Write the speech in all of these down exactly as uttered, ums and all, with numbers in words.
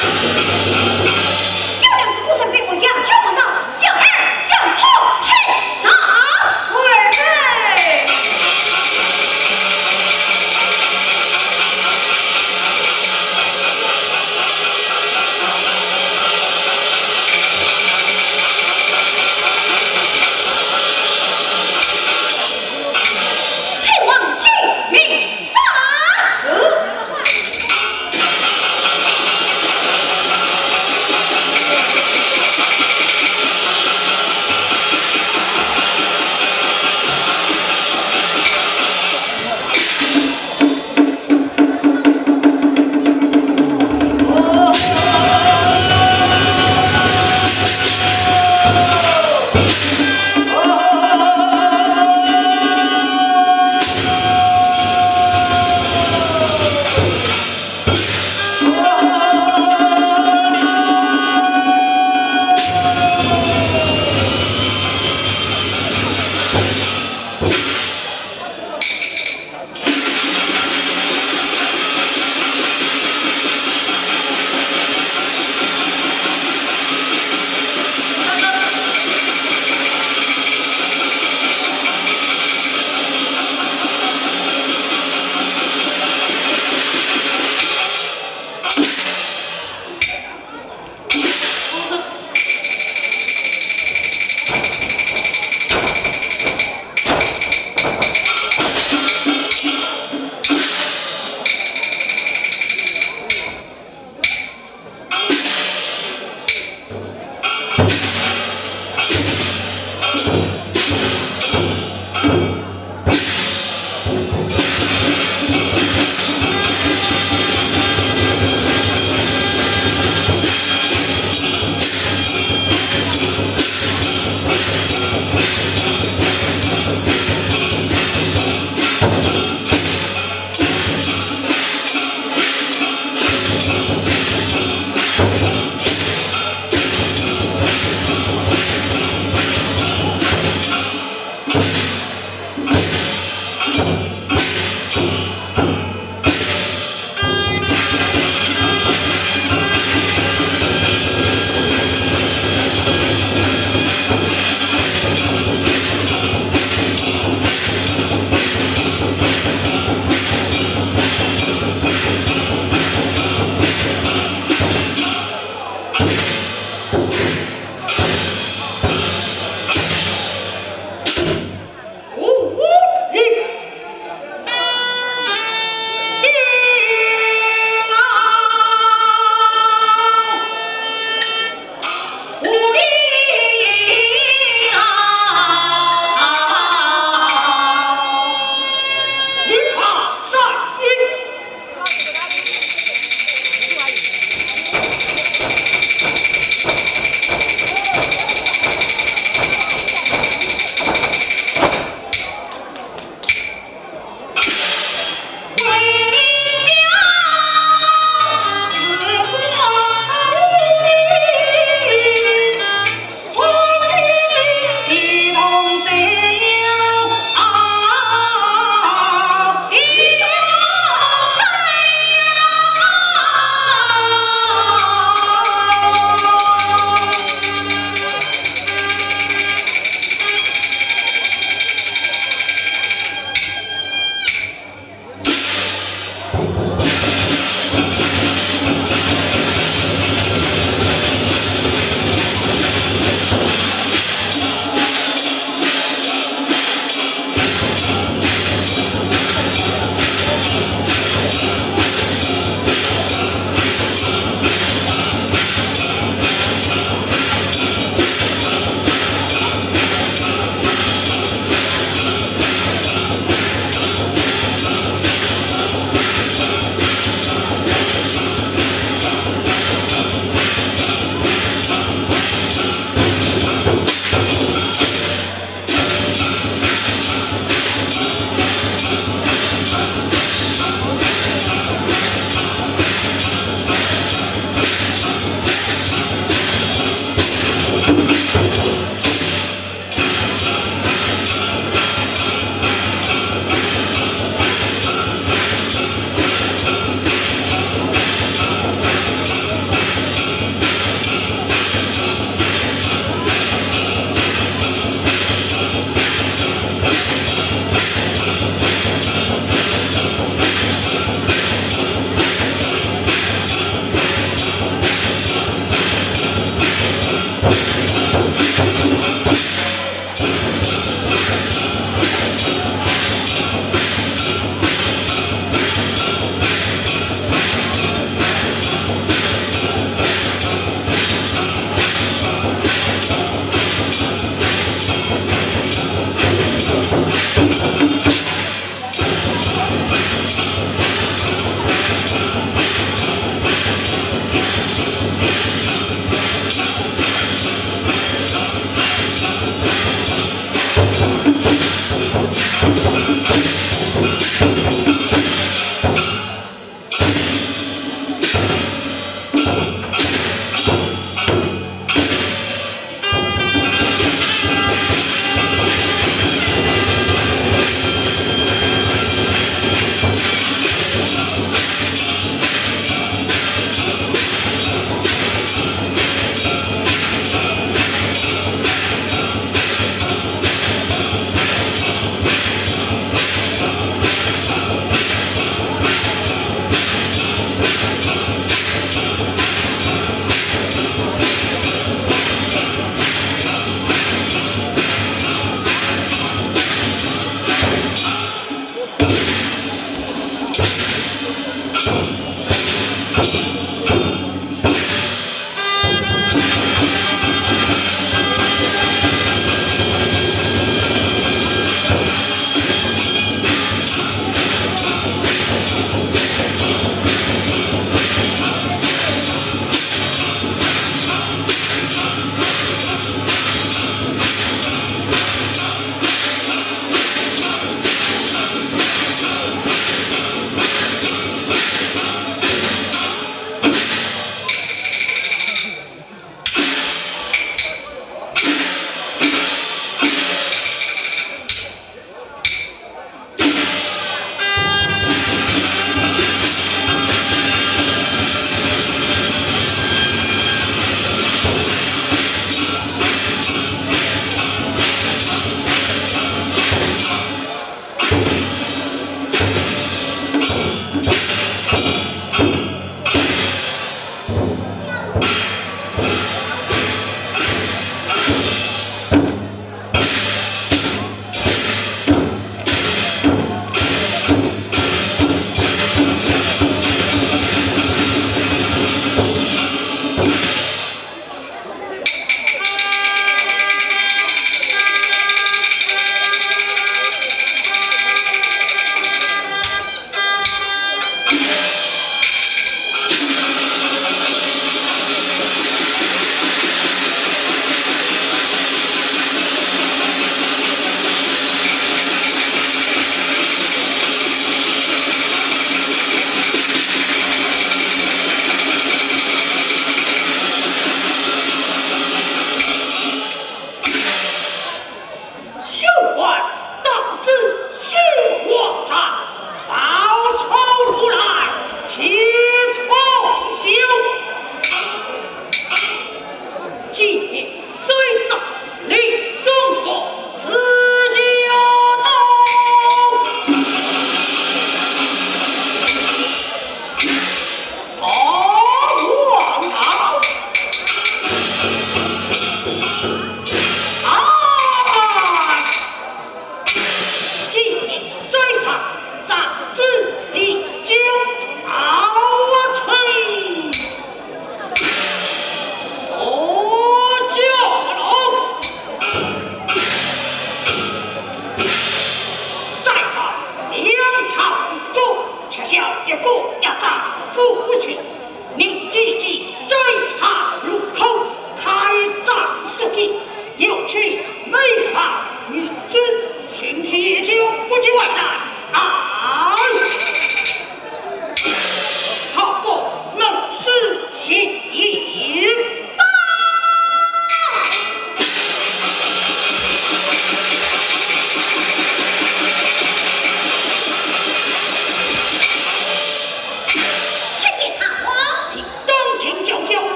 小娘子果然被我杨家蒙到，小儿将错配上。喂！配王金明上。是。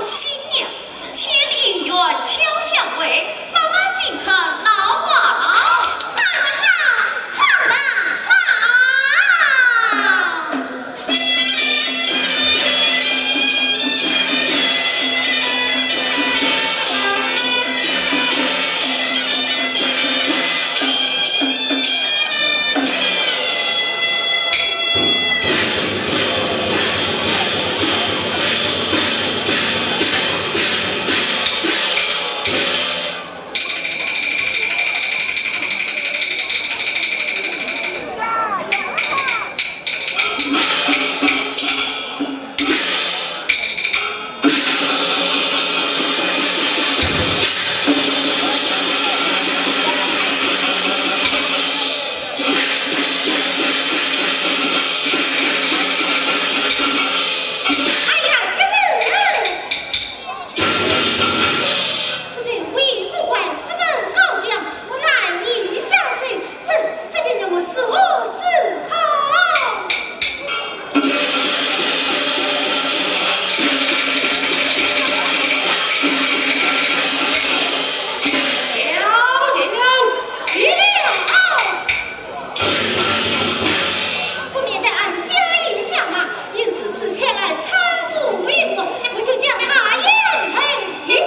新娘，千里姻缘巧相会，百万宾客闹啊闹。唱得好，唱得好！哎呀，这人，此人为五官十分高强，我难以下手。这，这便让我如何是好？不免得俺家有相貌，因此是前来搀扶一过，我就将他言而一将。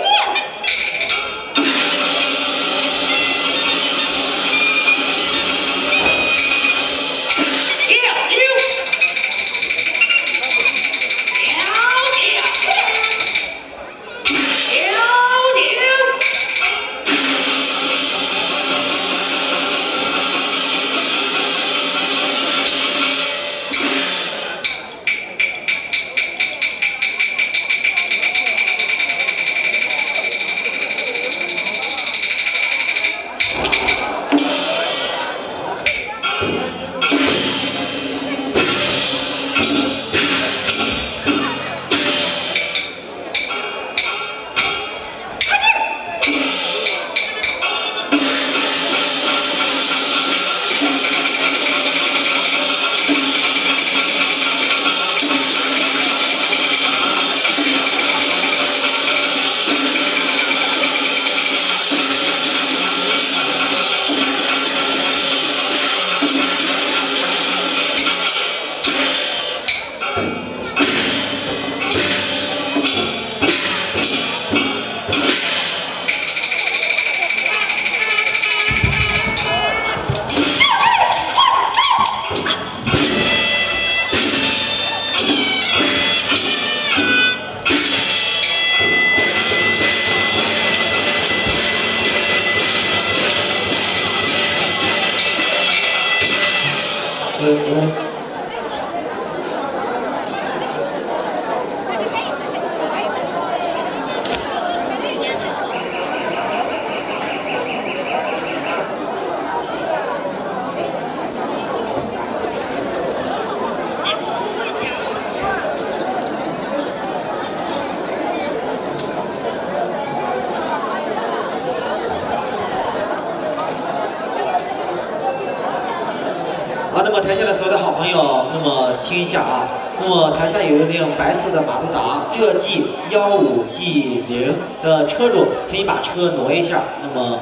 好，那么台下的所有的好朋友，那么听一下啊，那么台下有一辆白色的马自达，浙G幺五G零的车主，请你把车挪一下。那么，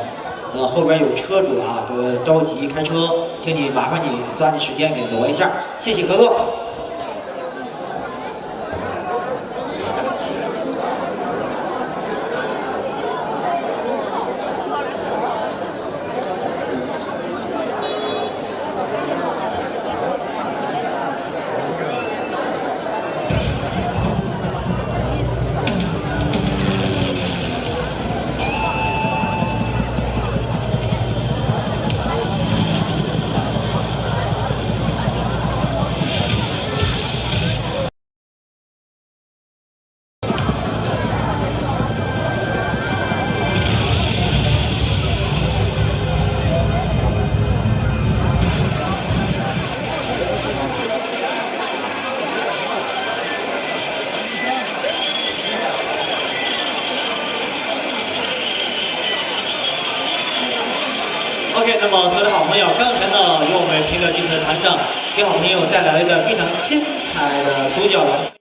呃，后边有车主啊，这个着急开车，请你麻烦你抓紧时间给挪一下，谢谢合作。 OK，那么所有的好朋友，刚才呢，由我们评弹这次弹唱，给好朋友带来了一个非常精彩的独角戏。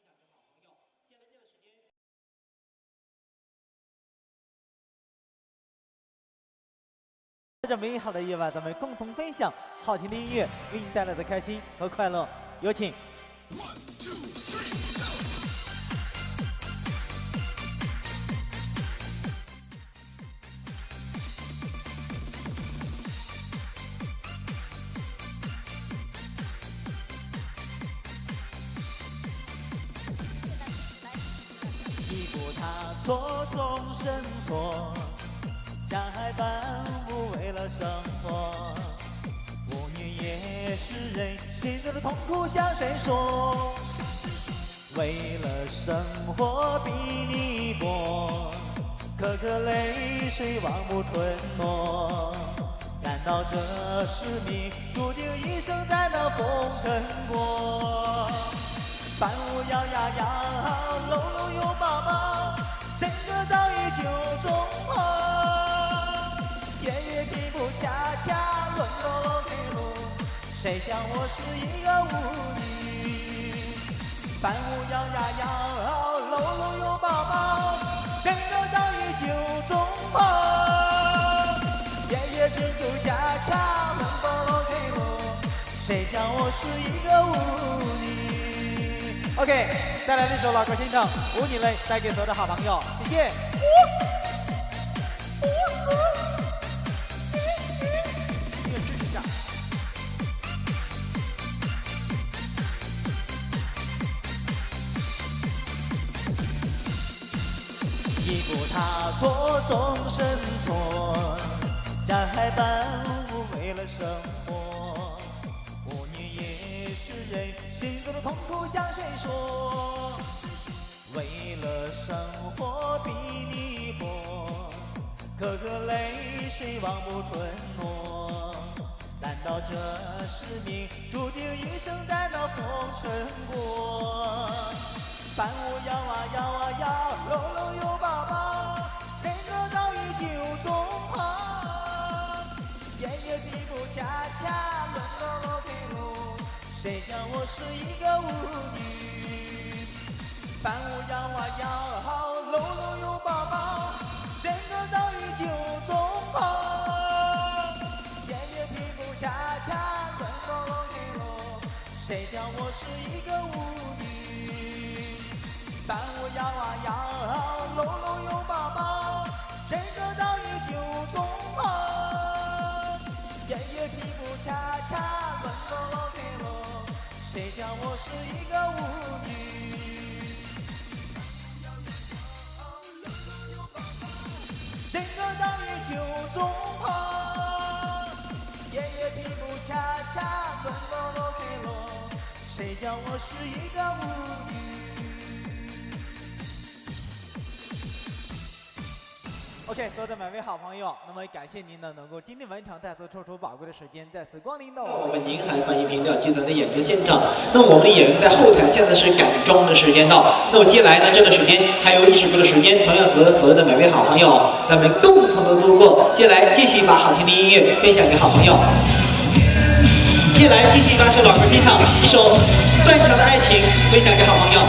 这美好的夜晚，咱们共同分享好听的音乐为你带来的开心和快乐。有请。 一步踏错终身错，江海半步为了生活。我愿也是人，心中的痛苦向谁说？为了生活比你薄，颗颗泪水望不吞没。难道这是命，注定一生在那风尘过？ 伴舞摇呀摇，搂拢拥抱抱，真个早已酒中花。夜夜停不下下，冷落落给落，谁想我是一个舞女。伴舞摇呀摇，搂拢拥抱抱，真个早已酒中花。夜夜停不下下，冷落落给落， 谁叫我是一个舞女？OK，带来这首老歌新唱《舞女泪》，带给所有的好朋友，谢谢。音乐支持一下。一步踏错终身错，江海半步为了生活。 我愿也是人，心中的痛苦向谁说？为了生活比你薄，颗颗泪水望不吞没。难道这是命，注定一生在那风尘过？伴舞摇啊摇啊摇，搂拢拥抱抱，真个早已酒中花。 夜夜停不下下，冷落落给落，谁叫我是一个舞女？伴舞摇啊摇，搂拢拥抱抱，真个早已酒中花。夜夜停不下下，冷落落给落，谁叫我是一个舞女？ 伴舞摇啊摇，搂拢拥抱抱，真个早已酒中花。夜夜停不下下，冷落落给落，谁叫我是一个舞女？真个早已酒中花。夜夜停不下下，冷落落给落，谁叫我是一个舞女？ OK，所有的每位好朋友，那么感谢您呢，能够今天晚场再次抽出宝贵的时间，再次光临到我们宁海泛音评调剧团的演出现场。那么我们的演员在后台，现在是改装的时间到。那么接下来呢，这个时间还有一首歌的时间，同样和所有的每位好朋友，咱们共同的度过。接下来继续把好听的音乐分享给好朋友。 接下来继续把这首老歌清唱，一首《断桥的爱情》分享给好朋友。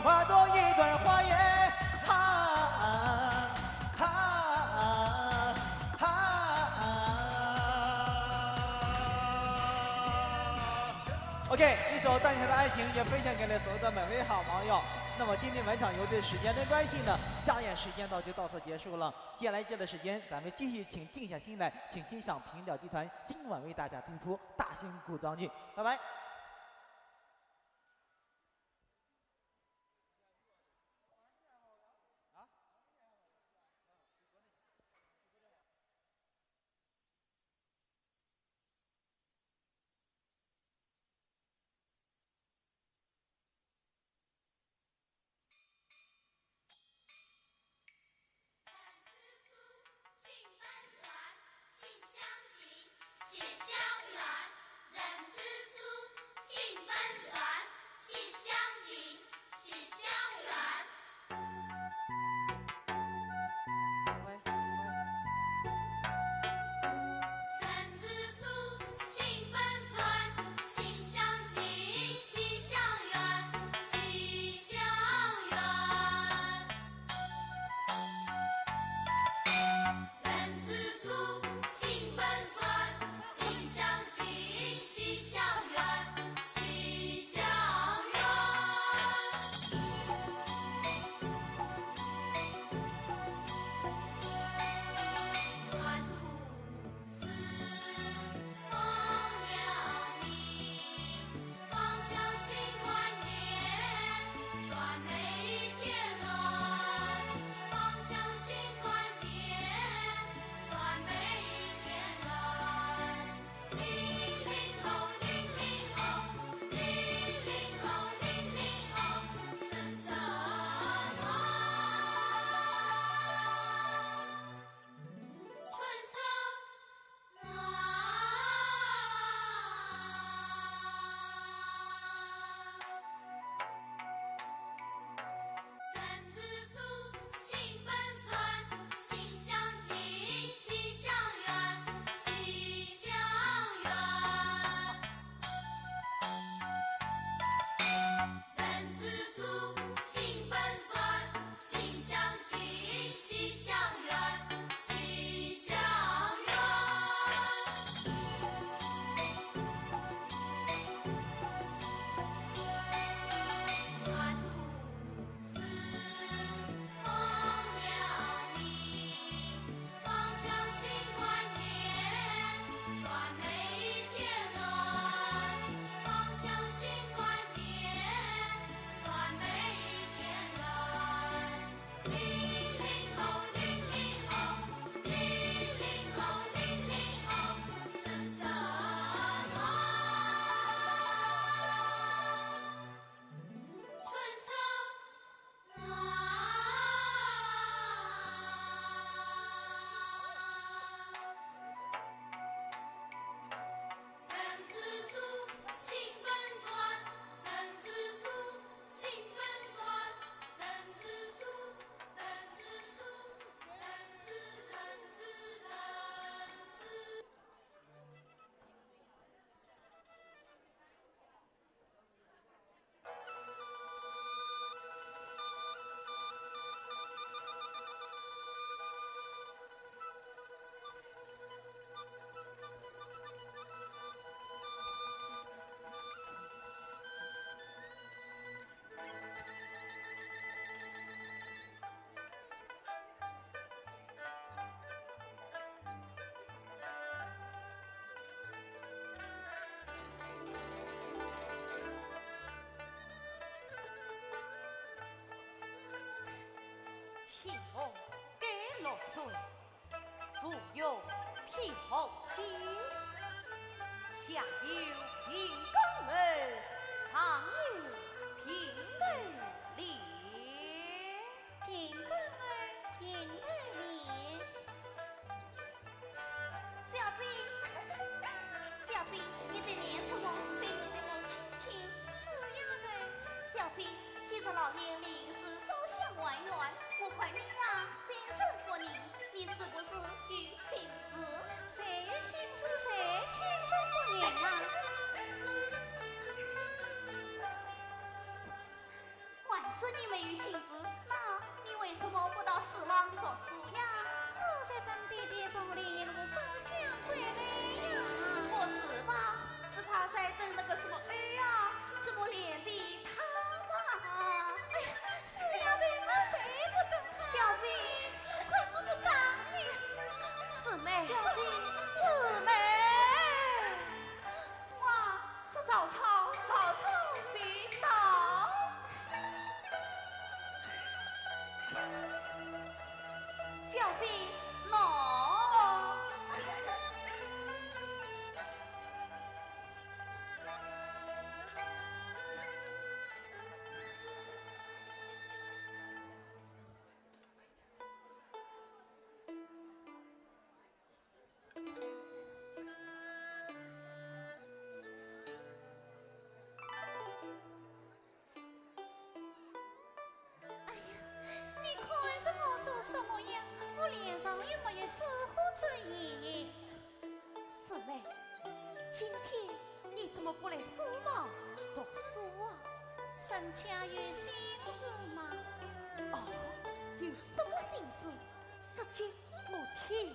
花朵一朵花耶，哈哈哈。OK，一首《淡淡的爱情》也分享给了所有的每位好朋友。那么今天晚场由于时间的关系呢，下演时间到就到此结束了。接下来这段时间，咱们继续请静下心来，请欣赏评调剧团今晚为大家推出大型古装剧。拜拜。青红盖绿水，芙蓉披红巾。下有平江楼，上有平头莲。平江楼，平头莲。 小姐，小姐，你在念什么？再念给我听听。是呀的。小姐，今日老爷临时烧香还愿，我看你呀，心神不宁，你是不是有心事？谁有心事？谁心神不宁啊？你没有心事，那你为什么不到书房读书呀？我在等爹爹从临淄书香归来呀。不是吧？只怕在等那个什么二啊，什么连的他吧？哎呀，是呀，对，我谁不等他？小姐，快，我不打你。四妹，小姐，四妹。哇，是曹操，曹操。小姐，喏。哎呀，你看着我做什么呀？我脸上又没有纸糊之意。四妹，今天你怎么不来书房读书啊？人家有心事嘛。哦，有什么心事？说给我听听。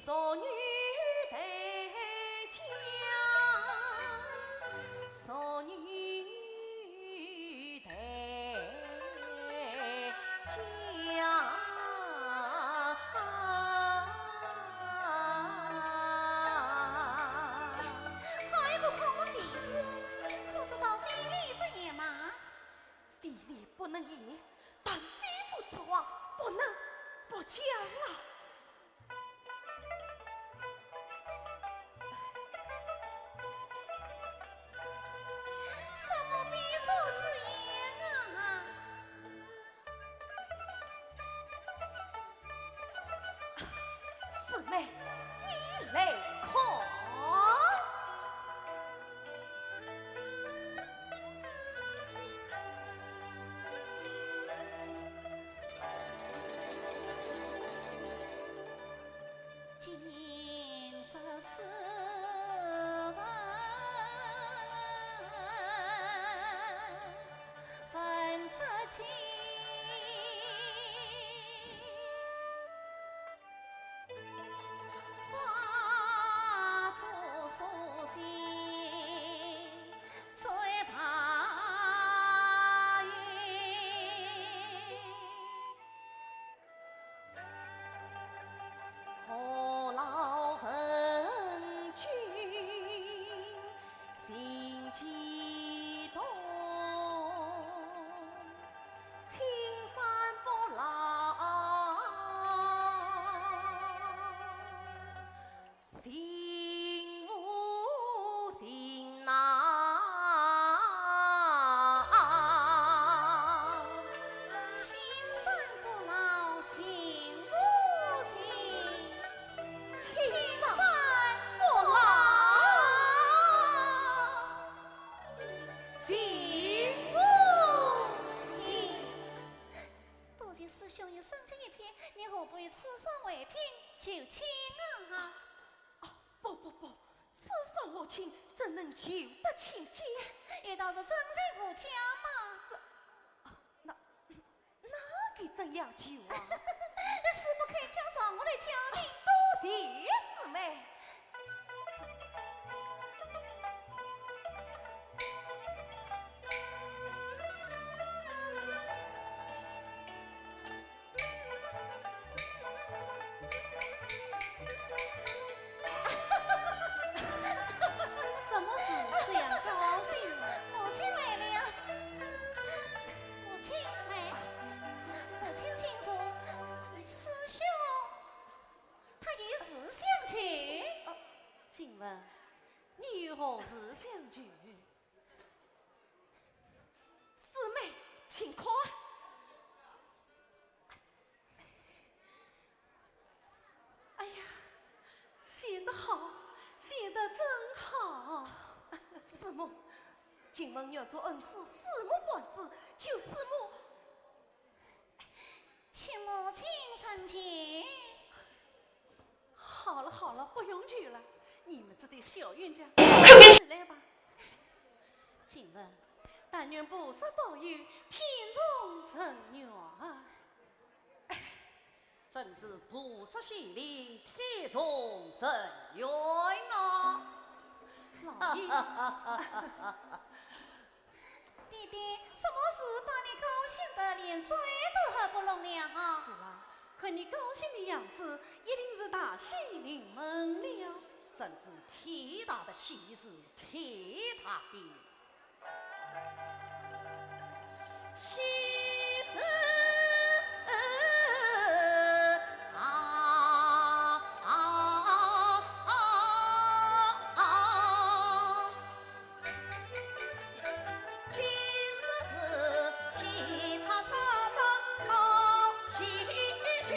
淑女待嫁，淑女待嫁。好一个空头弟子，可知道非礼勿言吗？非礼不能言，但非父之话，不能不讲啊。 什么非父之言啊？四妹，你来看。 何劳问君心机动，青山不老，心无心呐。 青山不老，心无心。青山不老，心无心。多谢师兄有深情一片，你何不与此生为凭，求亲啊？啊，不不不，此生和亲怎能求得亲家？难道是真情无价吗？这，啊，那 那该怎样求啊？事不开腔，让我来教你。多谢师妹。什么事这样高兴啊？母亲来了。 母亲，来，母亲请坐。师兄，他有事相求。啊，静雯，你有何事相求？师妹，请看。 哎呀，写得好，写得真好。师母，静雯愿做恩师，师母半子，求师母。请母亲成全。好了好了，不用求了，你们这对小冤家，快快起来吧。静雯，但愿菩萨保佑，天助人愿啊。 真是菩萨显灵，天助人愿啊！老爷。爹爹，什么事把你高兴得连嘴都合不拢了啊？是啊，看你高兴的样子，一定是大喜临门了。真是天大的喜事，天大的 喜事啊，啊，啊，啊。今日是喜叉叉叉闹喜讯，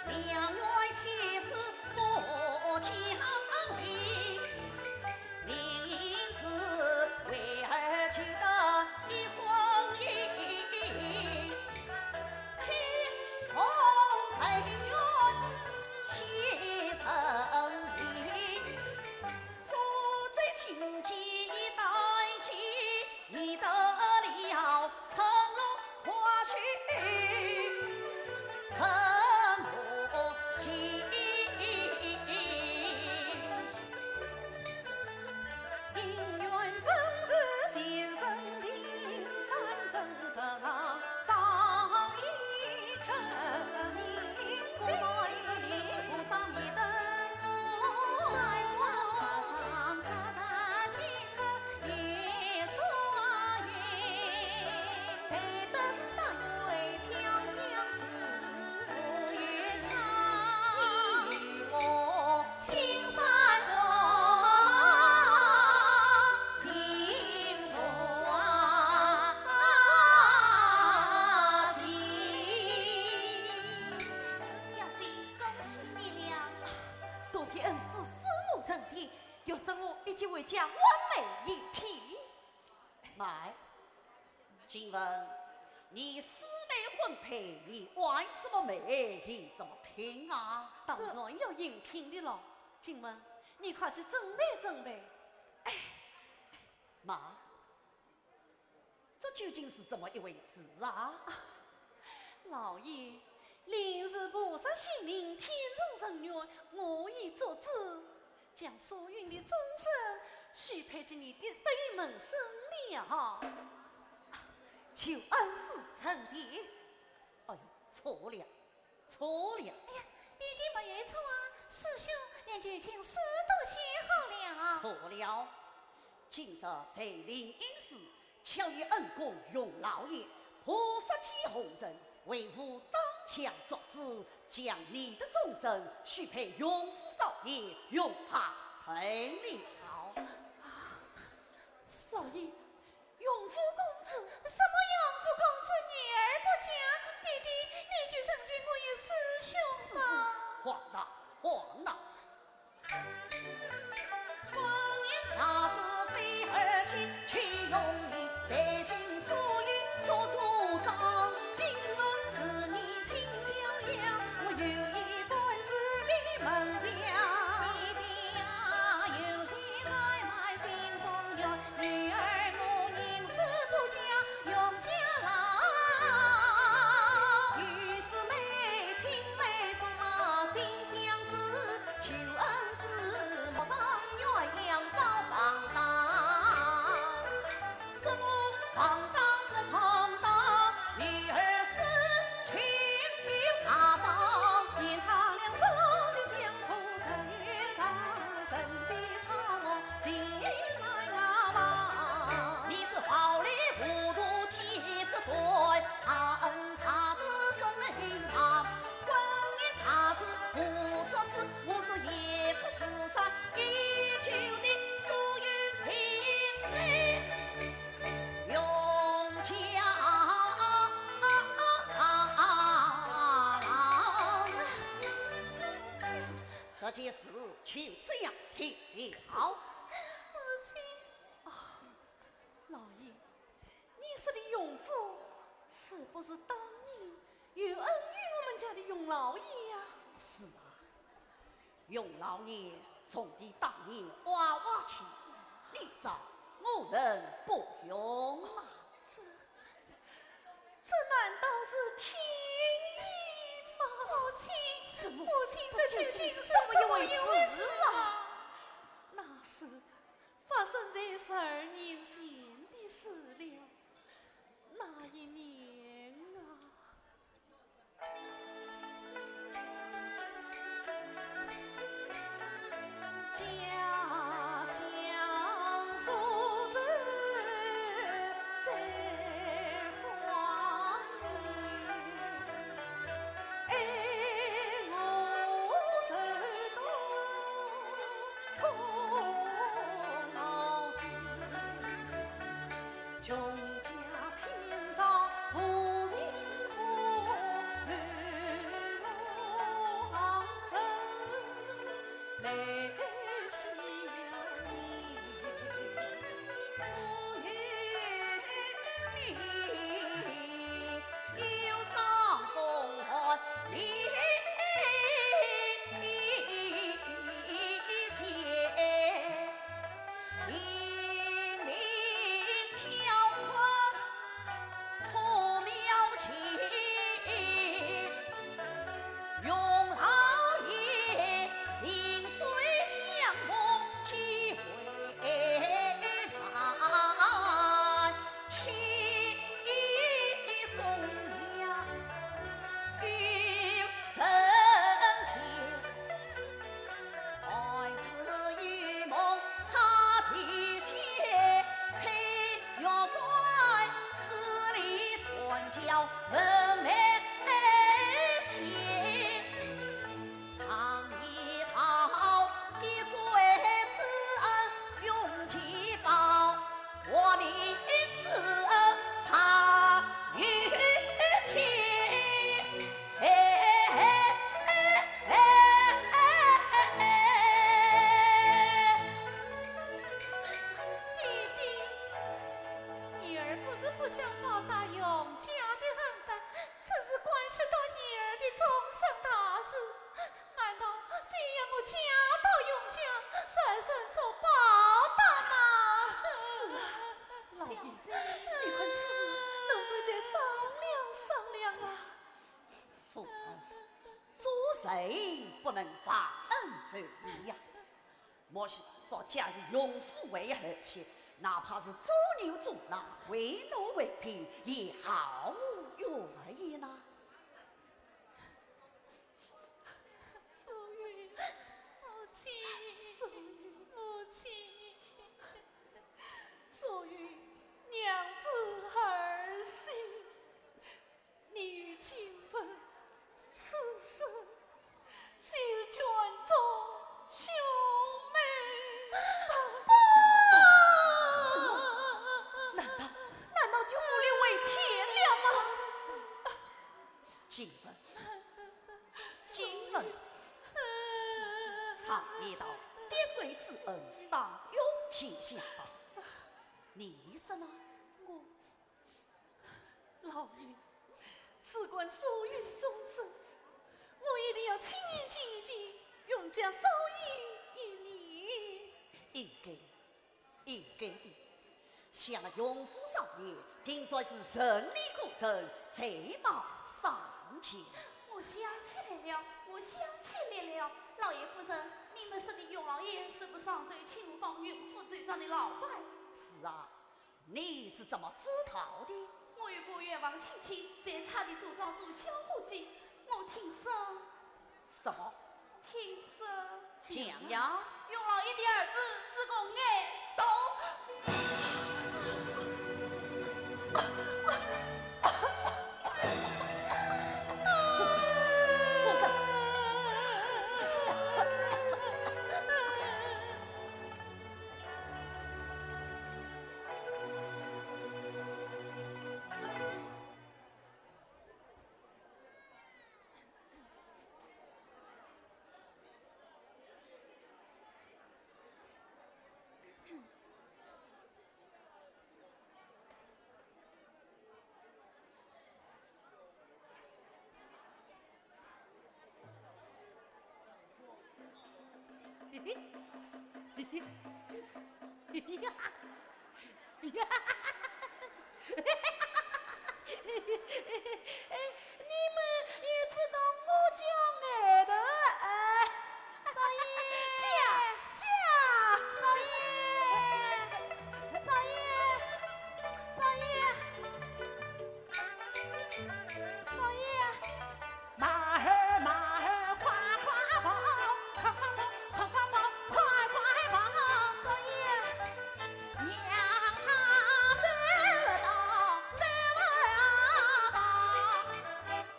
两院天子 夫妻相会，明日为儿求得一婚姻，天助人愿，喜成名，速奏亲戚登记。下挽媒一品。慢，请问你师妹婚配，你挽什么媒，行什么聘啊？当然要迎聘的了。请问你快去准备准备。哎，慢，这究竟是怎么一回事啊？老爷，临时菩萨心灵，天助人愿，我已作主，将素云的终身许配给你的对门孙了。求恩师成谢。哎呦，错了，错了。哎呀，爹爹没有错啊，师兄连求亲诗都写好了。错了，今日在灵隐寺， 巧遇恩公荣老爷，菩萨级红人，为父当场作主，将你的终身许配荣府少爷荣派成了。少爷，荣府公子。什么荣府公子，女儿不嫁，爹爹，你就成全我与师兄吧。荒唐，荒唐！ 这件事就这样定了。母亲，啊，老爷，你说的荣府，是不是当年有恩于我们家的荣老爷呀？是啊，荣老爷从你当年娃娃起，你说我能不荣吗？这，这难道是天意吗？母亲，什么？母亲，这究竟是怎么一回事啊？那是发生在十二年前的事了。那一年啊，不想报答永嘉的恩德，这是关系到女儿的终身大事，难道非要我嫁到永嘉，才算作报答吗？是啊，老爷，你看此事能否再商量商量啊？夫人，做人不能忘恩负义呀。 莫说嫁与荣府为儿媳，哪怕是做牛做马，为奴为婢，也毫无怨言呐。素云，母亲，素云，母亲，素云，娘子儿媳。 你与金文此生，须全做兄妹。不，难道，难道就无力回天了吗？金文，金文，常言道，滴水之恩，当涌泉相报。你说呢？我 老爷，事关素云终身，我一定要亲眼见一见永嘉少爷一面。应该，应该的。想那荣府少爷，定然是人力过人，才貌双全。我想起来了，我想起来了，老爷夫人，你们说的永老爷是不是常州清风荣府州庄的老板？是啊， 你是怎么知道的？我有个远房亲戚在他的祖上做小伙计，我听说。什么？听说。讲呀。永老爷的儿子是个矮头。住手！住手！ 哎，你们也知道我叫矮头，哎。少爷，叫，叫。少爷，少爷，少爷。 少爷。马儿，马儿快快跑，快快跑，快快跑，快快跑。少爷。让他走得到，走得到。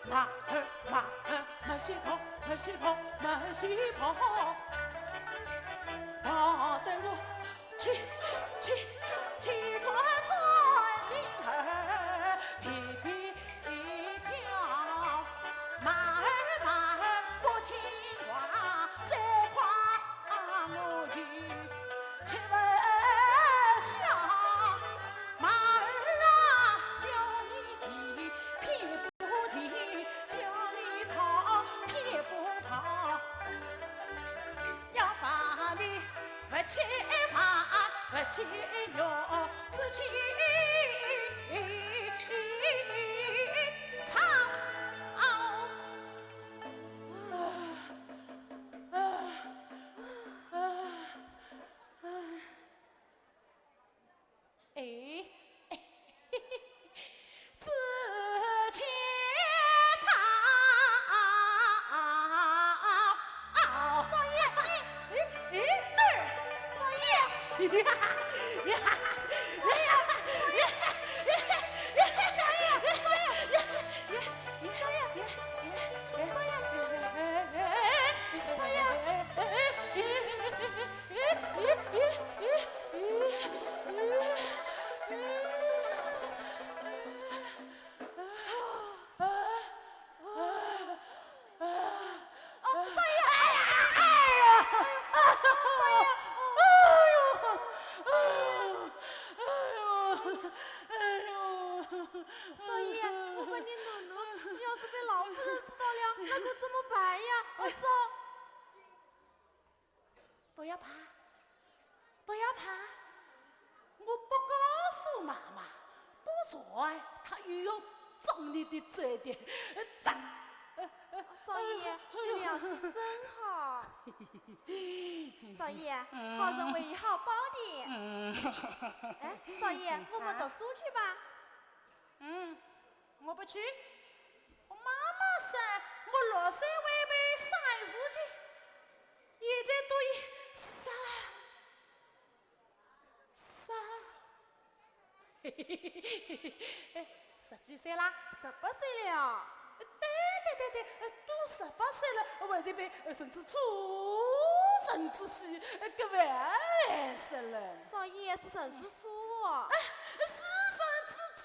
马儿，马儿慢些跑，慢些跑，慢些跑。跑得我 起，起，起，转转心儿皮皮跳，马儿，马儿不听话，再快我就吃不消。马儿啊，叫你停，偏不停，叫你跑，偏不跑。 要烦你不去烦，不去用自己唱。哎，自己唱。少爷，哎，哎，哎，对儿，少爷。哎呀，哎呀，哎呀，要怕，不要怕，我不告诉妈妈，不然她又要掌你的嘴的。掌。少爷，你良心真好。少爷，好人为好报的。嗯，哎，少爷，我们读书去吧。嗯，我不去。我妈妈说，我六岁会背三字经，现在读一啥啥？哎，十几岁啦？十八岁了。对对对对，呃，都十八岁了，还在背，呃，神之初，神之喜，呃，搿万万岁了。少爷是神之初。哎，是神之初。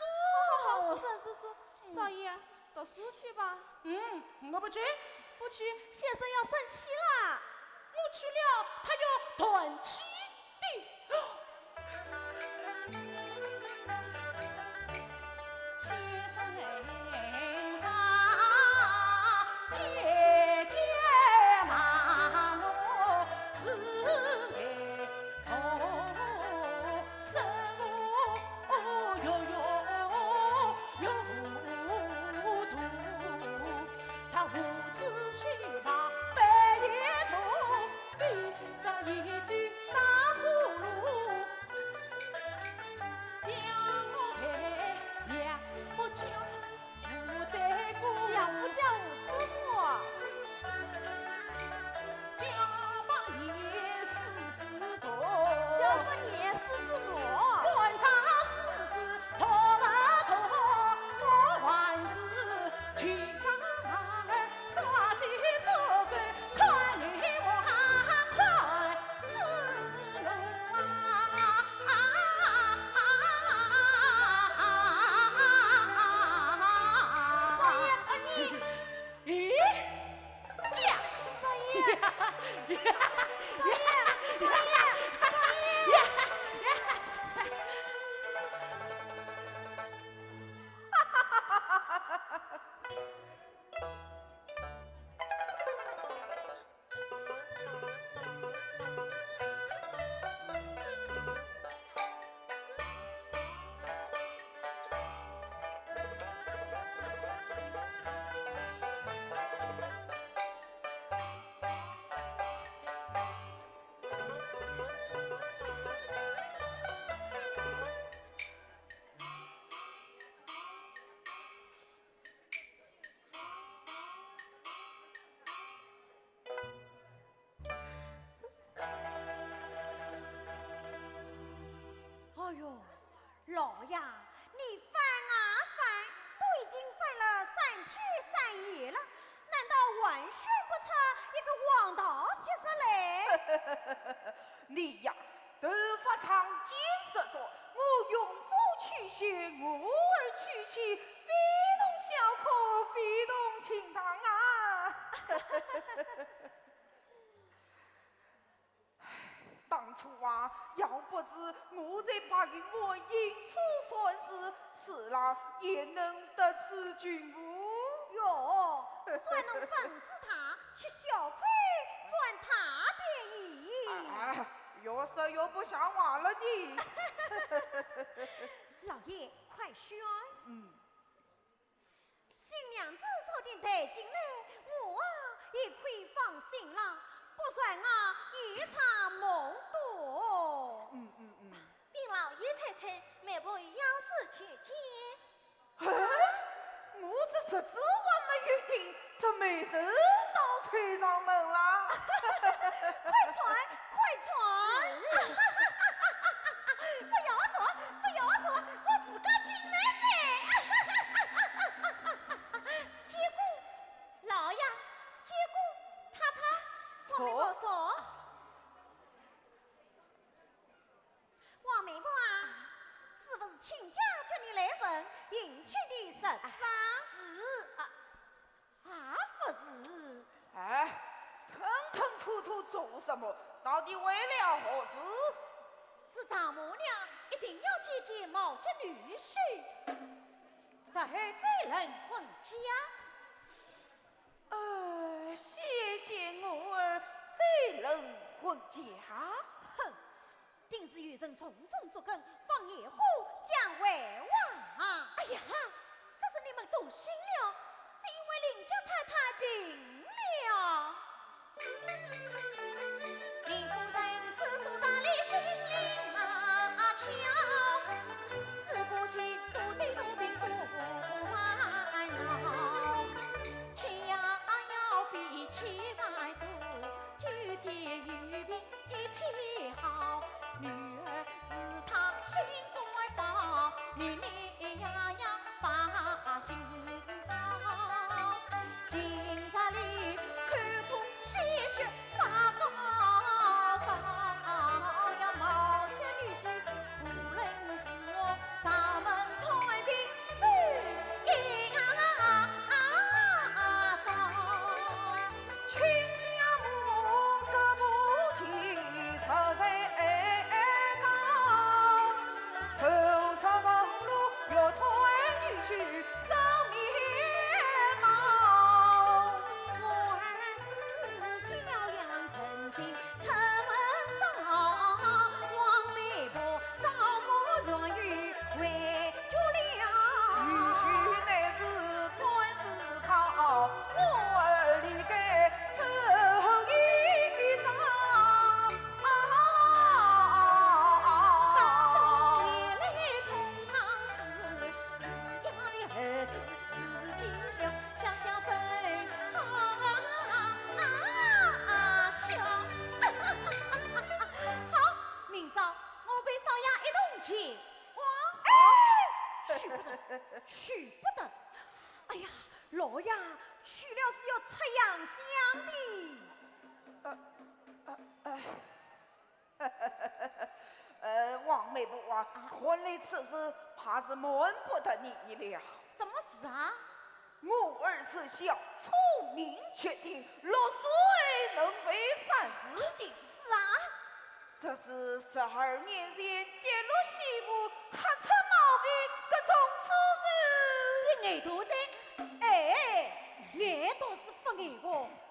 好，是神之初。少爷，读书去吧。嗯，我不去。不去，先生要生气啦。我去了，他要断气的。先生啊，姐姐骂我是个童。 生活又又又糊涂，他胡子须白白一头，披着一件大葫芦，要我赔也不叫。 胡子姑娘不叫胡子姑。叫把你狮子座，叫把你狮子座。管他狮子座不座，我还是去找马儿抓鸡做羹，看你还看子路啊。 少爷，啊你。咦？姐，少爷，少爷，少爷，少爷。哎呦，老爷，你翻啊翻，都已经翻了三天三夜了，难道还选不出一个黄道吉日来？你呀，头发长见识多，我容父娶妻，我儿娶妻，非同小可，非同寻常啊！ 当初啊，要不是我在白云庵因此算事，此郎焉能得此俊妇？哟，算侬本事大，吃小亏赚大便宜。哎，越说越不像话了呢。老爷，快说。嗯。 新娘子早点抬进来，我啊也可以放心了，不然啊夜长梦多。嗯嗯嗯。禀老爷太太，媒婆有要事求见。哎，我这日子还没有定，这媒人倒推上门了。快传，快传！不要传，不要传，我自家进来的。见过老爷，见过太太。说明我说。王媒婆啊，是不是亲家叫你来问迎娶的事啊？是啊。 啊，不是。哎，吞吞吐吐做什么？到底为了何事？是丈母娘一定要见见毛家女婿，日后再论婚嫁。呃，先见我儿，再论婚嫁？哼，定是有人从中作梗，放野火降为王。哎呀，这事你们都信了，只因为邻家太太病了。林夫人知书达理，心灵啊巧，只不幸肚子大病不烦恼，吃药比吃饭多。 九天有病一天好，女儿是她心肝宝，日日夜夜把心操。今日里口吐鲜血发高烧，要冒着雨水，无论如何上门探病。 好，明朝我陪少爷一同去。 哇！哎，去不得，去不得！哎呀，老爷去了是要出洋相的。呃，呃，呃，呃，王媒婆啊，啊？看来此事怕是瞒不得你了。什么事啊？ 我儿是小聪明绝顶，六岁能背三字经。是啊。只是十二年前跌落西湖，吓出毛病，搿从此就……你眼大哉，哎，眼大是勿眼个，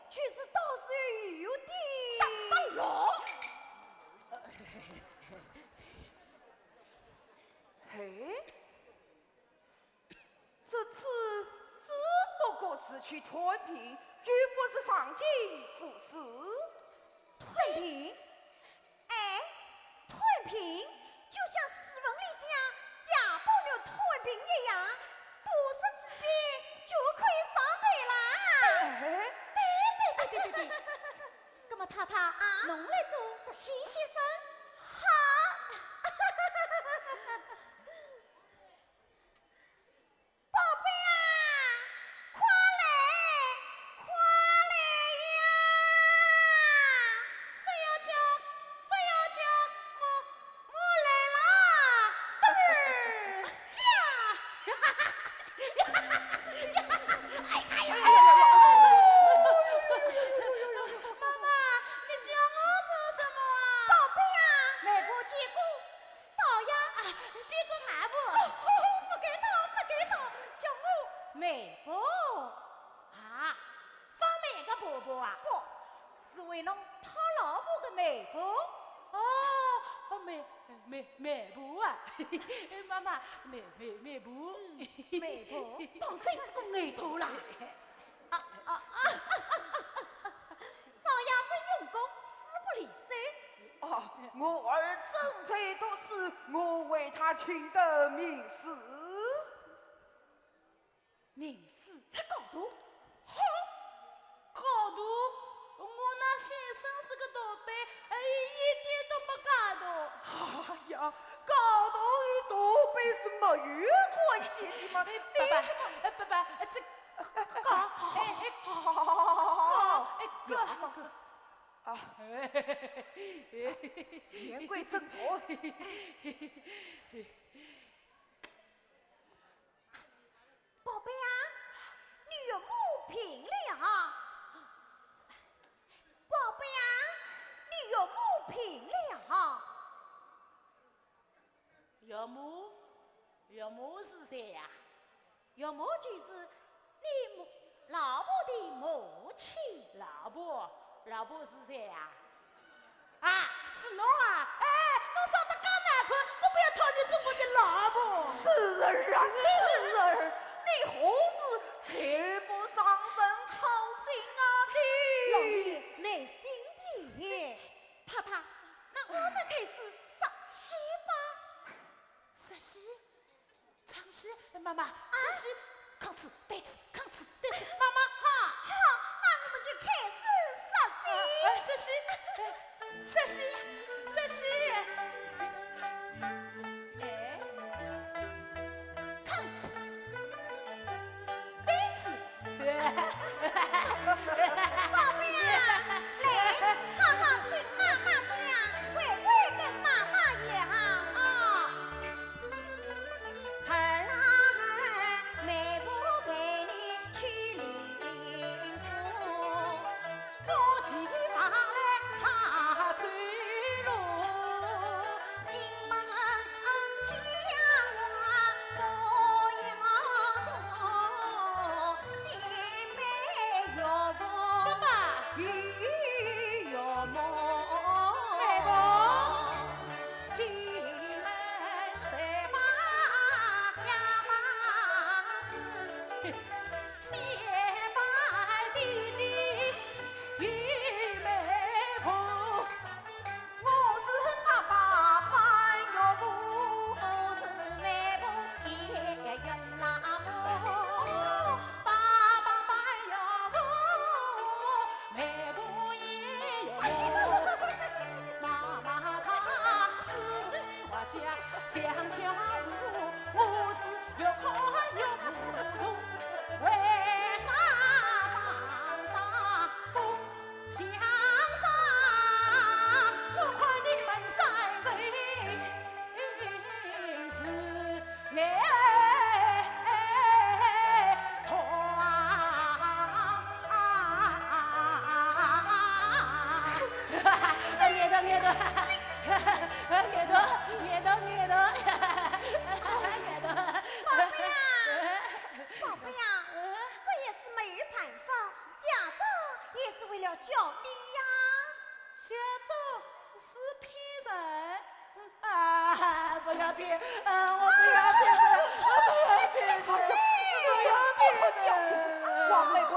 就是倒是有点……大大了。哎， 这次只不过是去探病，又不是上京赴试。探病？哎，探病就像诗文里向贾宝玉探病一样，多说几遍就可以上台啦。哎，对对对对对对。那么太太，啊？侬来做实习先生。好。 宝贝啊，快来，快来呀！不要叫，不要叫，我，我来啦！嘚儿，叫！哎呀，哎呀，哎呀，哎呀，妈妈，你叫我做什么啊？宝贝啊，媒婆见过 少爷，啊，见过媒婆。哦，不敢当，不敢当，叫我媒婆。啊，放媒个婆婆啊？不，是为侬讨老婆个媒婆。哦，哦，媒，媒，媒婆啊。妈妈，媒，媒，媒婆。嗯，媒婆，当真是个媒婆啦。 啊，啊，啊！少爷真用功，死不离手。啊，我儿正在读书，我为他请得名师。名师出高徒？好，高徒？我那先生是个大辈，哎，一点都不高徒。哎呀，高徒与大辈是没有关系的嘛。哎，爸爸，哎，爸爸，哎，这 高，哎，哎，好，好，好，好，好，好，好，哎，高，要上课。啊，言归正传。宝贝啊，你岳母病了啊！宝贝啊，你岳母病了啊！ 岳母，岳母是谁呀？岳母就是你母，老婆的母亲。老婆，老婆是谁呀？啊，是侬啊？哎，侬生得介难看，我不要讨你做我的老婆。是儿啊，是儿，你何时才不让人操心啊你？老爷，耐心点。太太，那我们开始说戏吧。说戏？唱戏？妈妈，啊？说戏，吭哧对子，吭哧对子，妈妈。好，好，那我们就开始说戏。啊，啊，说戏，哎，说戏，说戏。哎，吭哧对子。 宝贝啊，来，好好听妈妈讲，乖乖跟妈妈学啊。啊。孩儿啊，妹夫陪你去领福，不急忙来踏走路。 金门江我不要渡，心背有福，爸爸。雨有梦。妹夫。金门水马呀马子，先拜弟弟与妹夫。 我是爸爸搬药布，我是妹夫也有那么。爸爸搬药布，妹夫也有。妈妈她是水画家，想跳舞，我是越看越糊涂，为啥常常不 想啥？我看你们三人是眼团。眼团，眼团，眼团，眼团，眼团。宝贝啊，宝贝啊，这也是没有办法， 嫁妆也是为了叫你呀。嫁妆是骗人？啊，不要骗，啊，我不要骗人，我不要骗人，我不要骗人。王妹夫，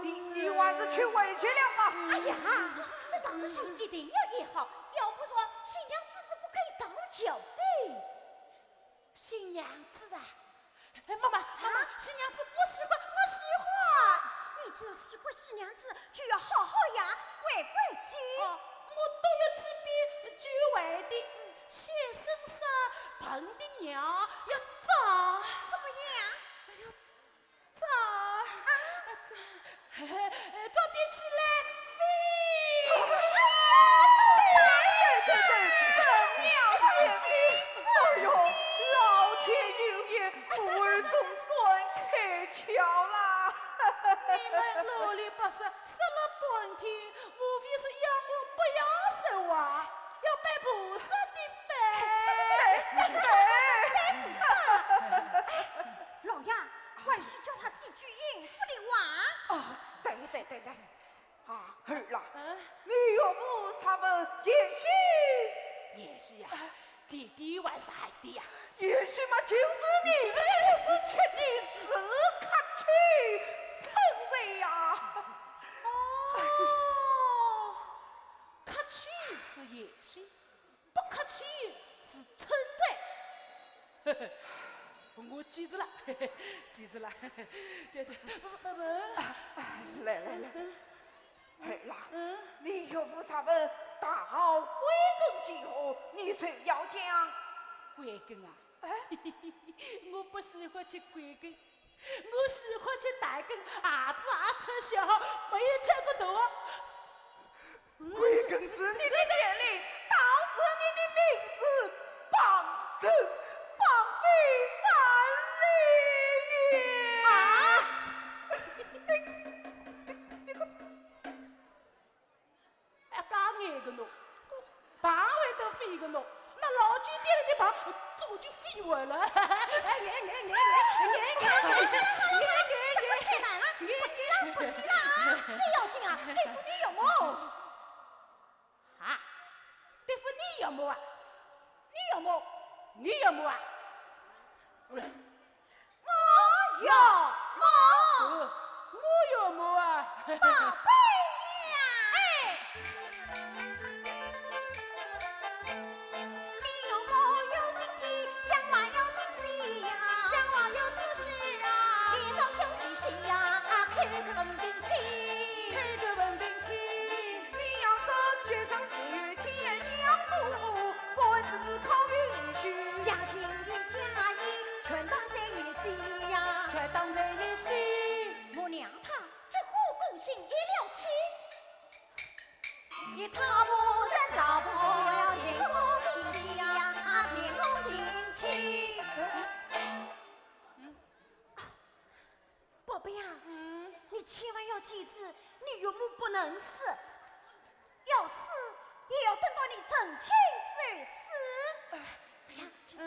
你，你还是去回去了吧。哎呀，这场戏一定要演好，要不说新娘子是不肯上轿的。 新娘子啊，哎，妈妈，妈妈，啊？新娘子我喜欢，我喜欢。你只要喜欢新娘子，就要好好养，乖乖接。哦，我都要去比九位的，先生说，碰的娘要早。怎么样？哎呦， 早，啊，早，早点起来飞。哎呀，对对对，妙仙飞。哎呦，老天有眼，我儿总算开窍啦。你们啰里吧嗦说了半天，无非是要我不要说话，要拜菩萨的呗。对对对，拜菩萨。哎，老爷， 还是教他几句应付的话。啊，对对对对，啊，儿啦，嗯？你岳父查问贤婿？贤婿呀，啊，弟弟还是孩子呀？贤婿嘛，就是你们夫妻的是客气称谓呀。哦，客气是贤婿， 不客气是称赞。我记住了，记住了。对对，不不不。来来来，儿啦，嗯？你岳父查问大好贵庚几何，你就要讲。贵庚啊？哎？我不喜欢去贵庚， 我喜欢去大庚，儿子也出小，没有出过头啊。贵庚是你的年龄，倒是你的名字，方正方非万里也。啊？哎，讲眼个喏，碰会得飞个喏，那老酒店里的碰早就飞完了。哎，眼眼眼眼眼眼眼眼眼眼，这个太难了，不急了，不急了啊，最要紧啊，对付你有没？啊，你有没啊？我有没。呃，我有没啊？宝贝呀！哎。你有没有心计？讲话要仔细呀。讲话要仔细呀。脸上笑嘻嘻呀，啊，开个文凭天。开个文凭天。你要说学生自有天相助， 我只是考运气。家境与家业，全当在一起呀。全当在一起。我让他这火攻心一了期。一塌步三塌步，前功尽弃呀，前功尽弃。 宝贝啊，嗯。你千万要记住，你岳母不能死，要死也要等到你成亲之时。哎，这样，记住。嗯。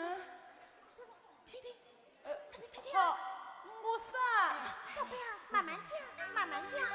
什么？听听。呃，什么？听听。好，我说啊。宝贝啊，慢慢讲，慢慢讲啊。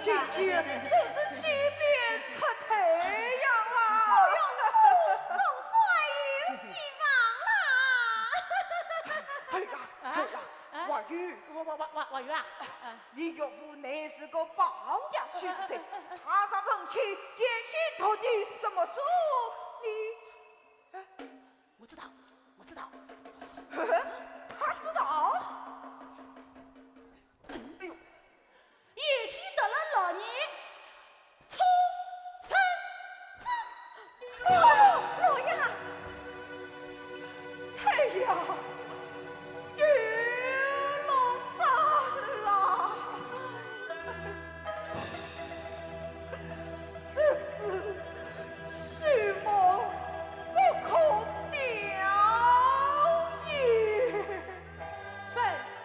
姐姐，真是喜变出太阳啦！不用哭，总算有希望啦！哎呀，哎呀，啊？华宇，我，我，我，华宇啊，啊。 你岳父乃是个榜样秀才，他若成亲，也许读的什么书，你，哎，我知道，我知道。呵呵，他知道？哎呦，也许得了老年 出生子。哦，老爷！太阳又落山了，真是虚梦不可调也。人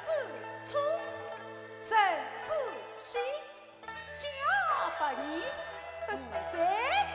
之初，人之喜。 交拨你，不在乎。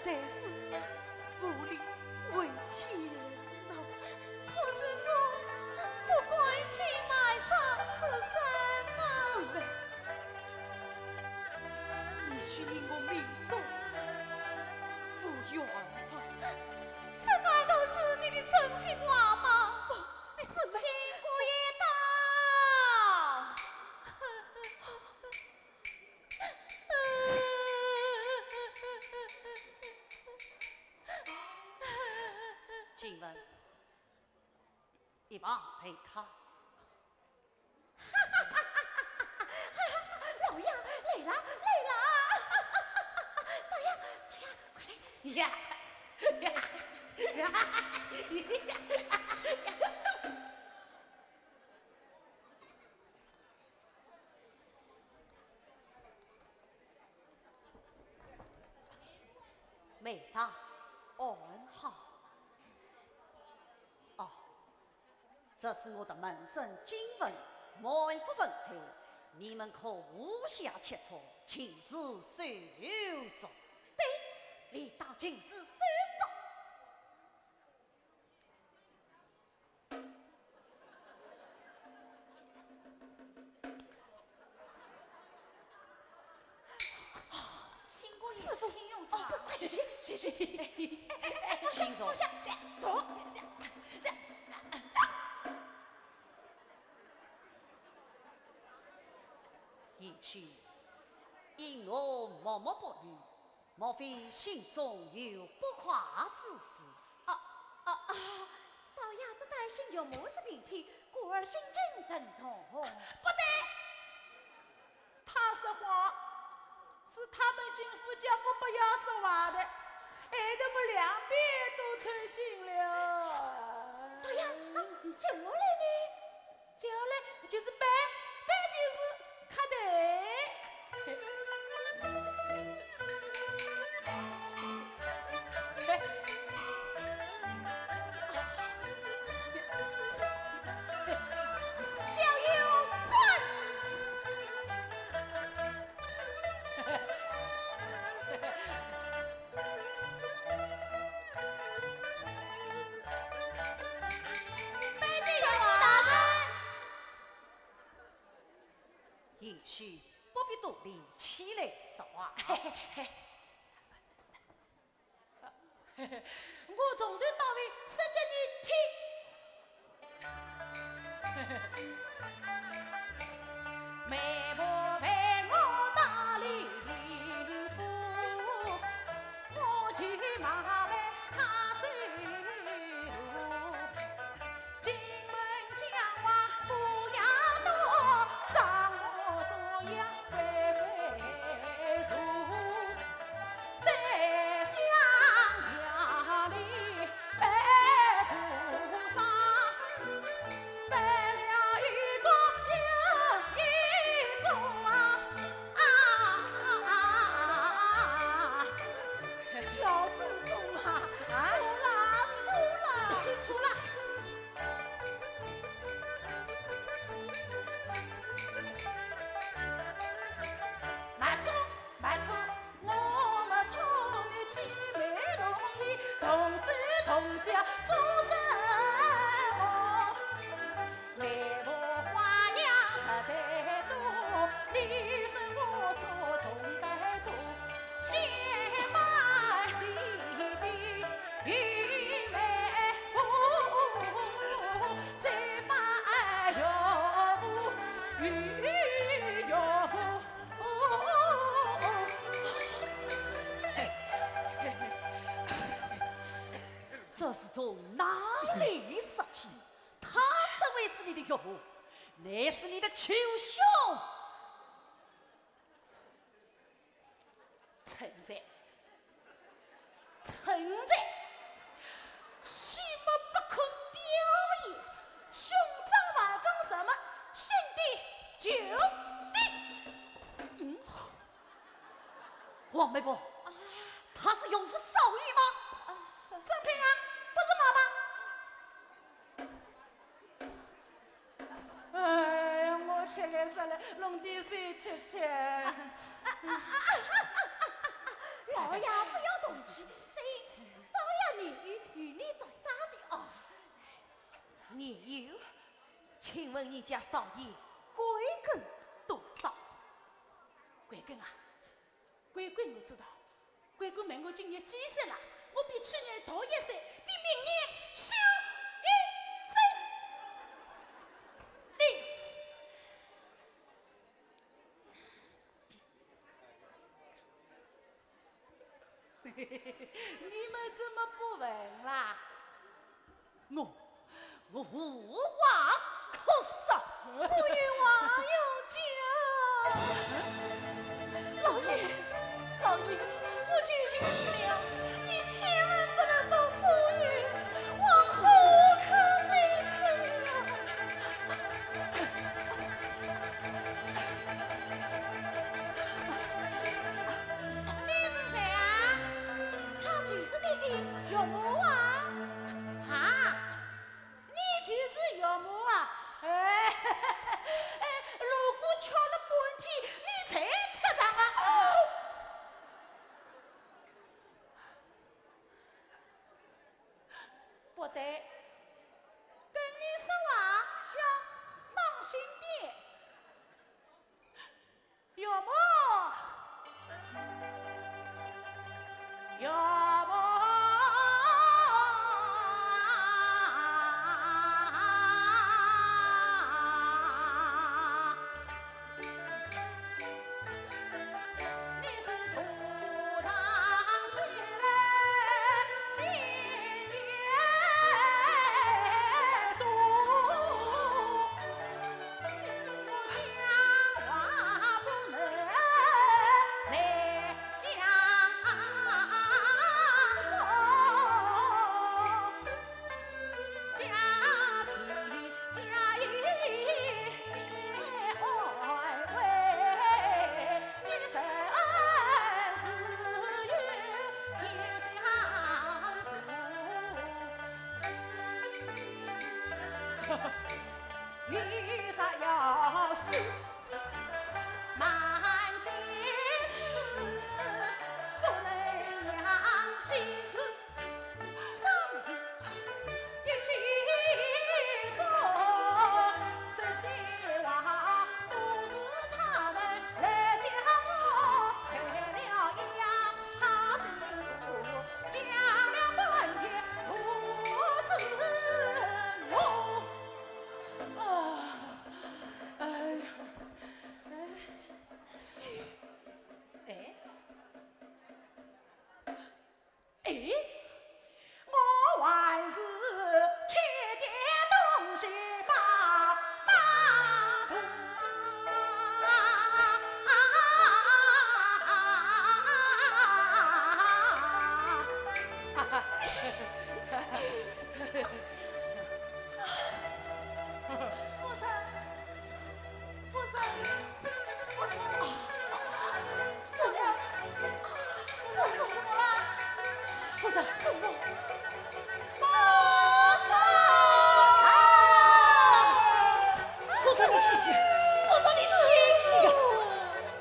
在世无力回天呐。可是我不甘心埋葬此生啊。四妹，也许你我命中无缘啊。这难道是你的真心话吗？四妹。新姑爷到。 静雯，一旁陪她。老爷，来了，来了！少爷，少爷，快来！呀，呀，呀，呀。 妹嫂，安好。哦，这是我的门生静雯，满腹文才，你们可无暇吃醋，请自受着。对，理当请自受着。 新姑爷，师父，请用茶。哦，这快，谢谢，谢谢。哎，哎，哎，放下，请坐。放下，坐。贤婿，因何默默不语？ 莫非心中有不快之事？啊，啊，啊，少爷这担心岳母这病体，故而心情沉重。不对，他说话，是他们金夫叫我不要说话的，害得我两边都抽筋了。少爷，啊，接下来呢？ 接下来就是背，背就是磕头。小友，滚！ 贤婿不必多礼，起来说话。我从头到尾说给你听。 媒婆陪我到李林府，我骑马来她走路。进门讲话不要多，丈我做样乖乖坐。 再想夜里拜菩萨，拜了一个又一个啊，啊，啊，啊，啊。小祖宗啊，啊？错了，错了，错了。 没错，没错，我没错，你姐妹容易同手同脚做什么？媒婆花样实在多，你说我错从哪多？先拜弟弟，弟妹婆。 再拜岳父，与岳父。这是从哪里说起？他怎会是你的岳父？乃是你的亲兄。 陈才，陈才，妻不可雕也，兄长万分什么，兄弟就弟。嗯？王媒婆，啊。他是岳父少爷吗？啊，正品啊，不是妈妈。 哎呀，我吃力煞了，弄点水吃吃。老爷，不要动气，只因少爷年幼，与你作啥的哦？年幼？请问你家少爷贵庚多少？贵庚啊？贵庚我知道，贵庚问我今年几岁了，我比去年大一岁，比明年小一岁。你 你们怎么不问啦？我，我无话可说。我有话要讲。老爷，老爷，我求求你了，你千万不能把少爷往火坑里推啊！ 你是谁啊？她就是你的岳母啊？啊，你就是岳母啊？哎，哎，如果吃了半天，你才出场啊？哦！不对，跟你说话要当心点。 岳母，岳母。夫人，夫人，夫人，夫人，怎么了？夫人，怎么？夫人，夫人，你醒醒，夫人，你醒醒呀，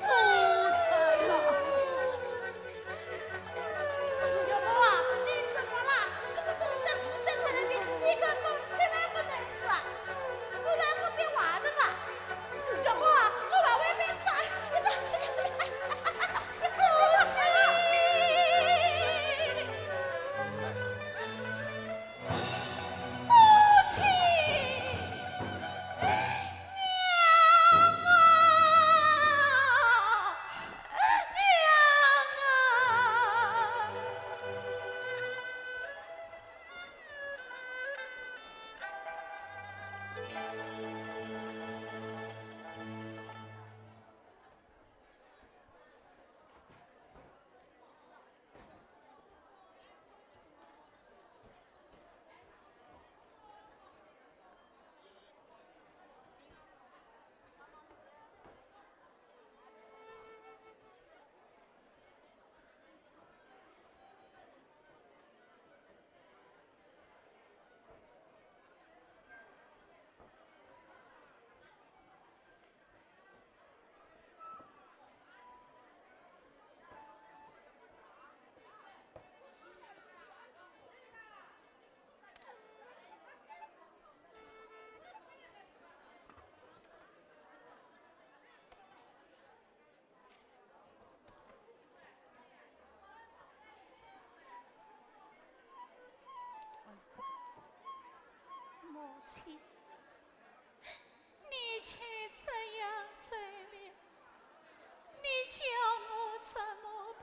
夫人啊！ 岳母啊，你怎么了？这个东西是谁穿的？你根本千万不能死啊！不然我变坏人啊！岳母啊，我还会被杀！你这，你这，你这，哎，哎，哎，哎，你不要去了！母亲，娘啊！ 娘啊！母亲，你却这样走了，你叫我怎么办？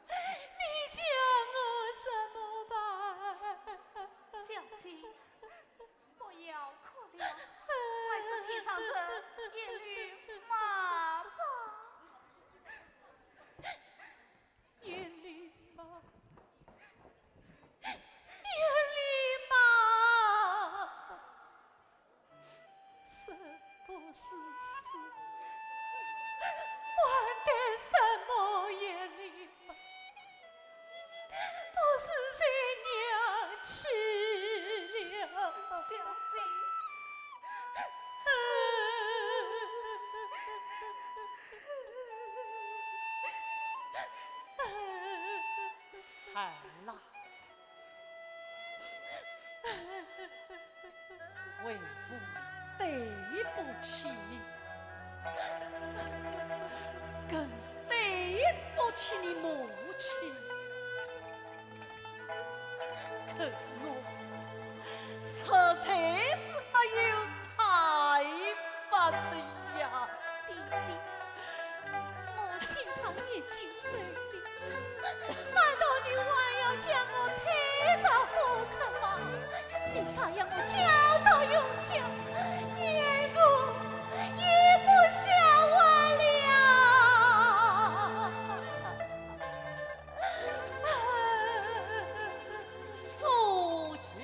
你叫我怎么办？小姐，不要哭了，还是披上这胭脂帽吧。胭脂帽，胭脂帽，是不是死？还戴什么胭脂帽？不是人娘去了。小姐，孩儿啦，为父对不起你，更对不起你母亲。可是我实在是没有办法的呀。爹爹，母亲她已经走了，难道你还要将我推上火坑吗？你再让我教导永嘉，你二哥也不孝了。苏月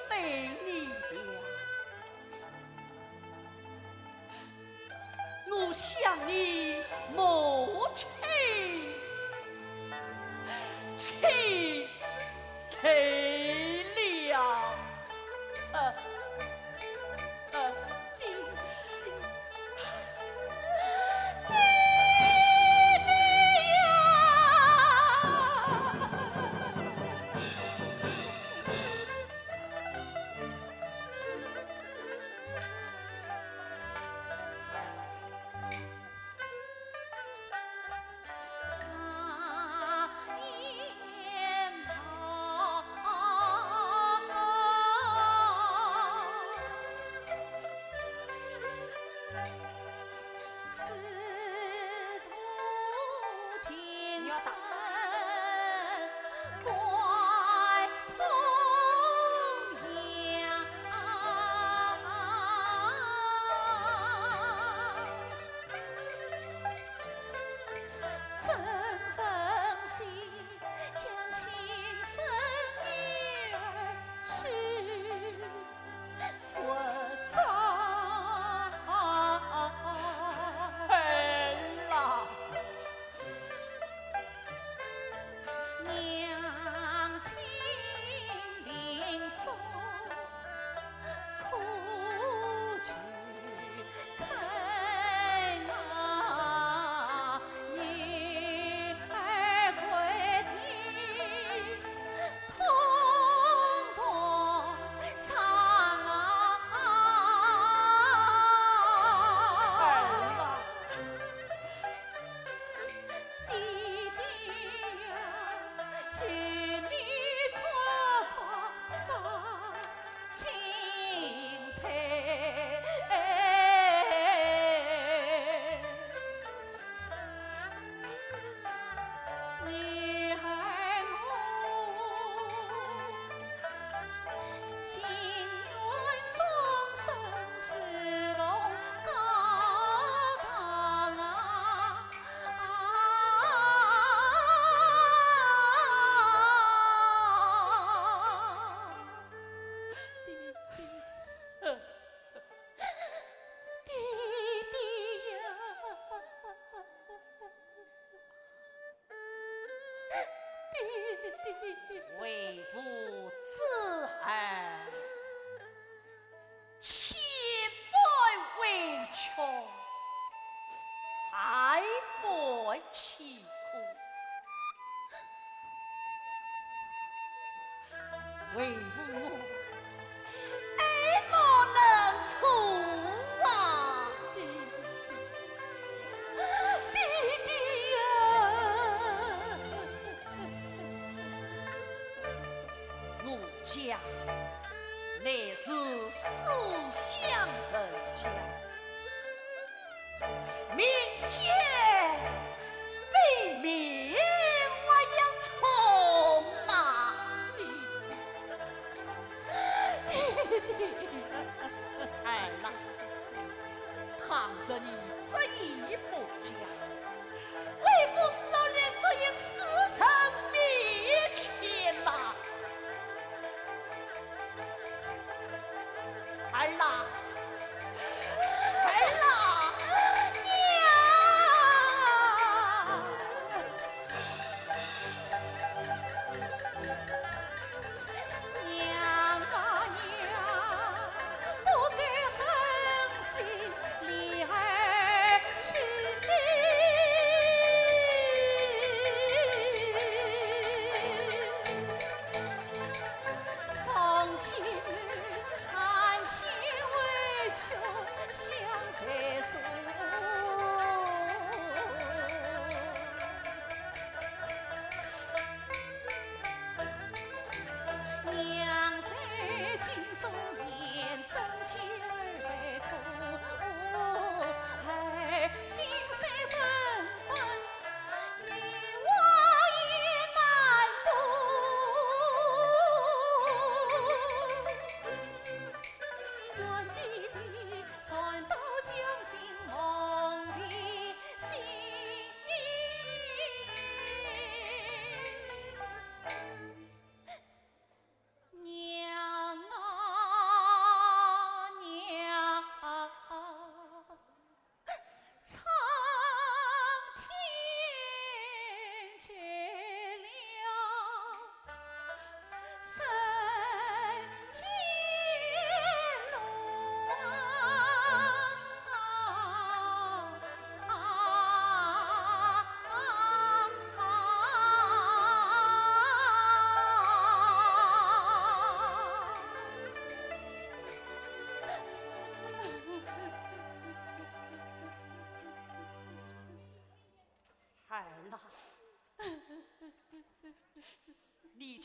对你了。我向你母亲请罪了。呃，呃，为父之恩，千百回，万百千苦。 为父我爱莫能助啊！爹爹呀！我家乃是书香人家， 民间比名还要冲啊！儿啊，倘若你执意不嫁，为父受了这一世人迷情呐！ 儿啊，儿啊，娘！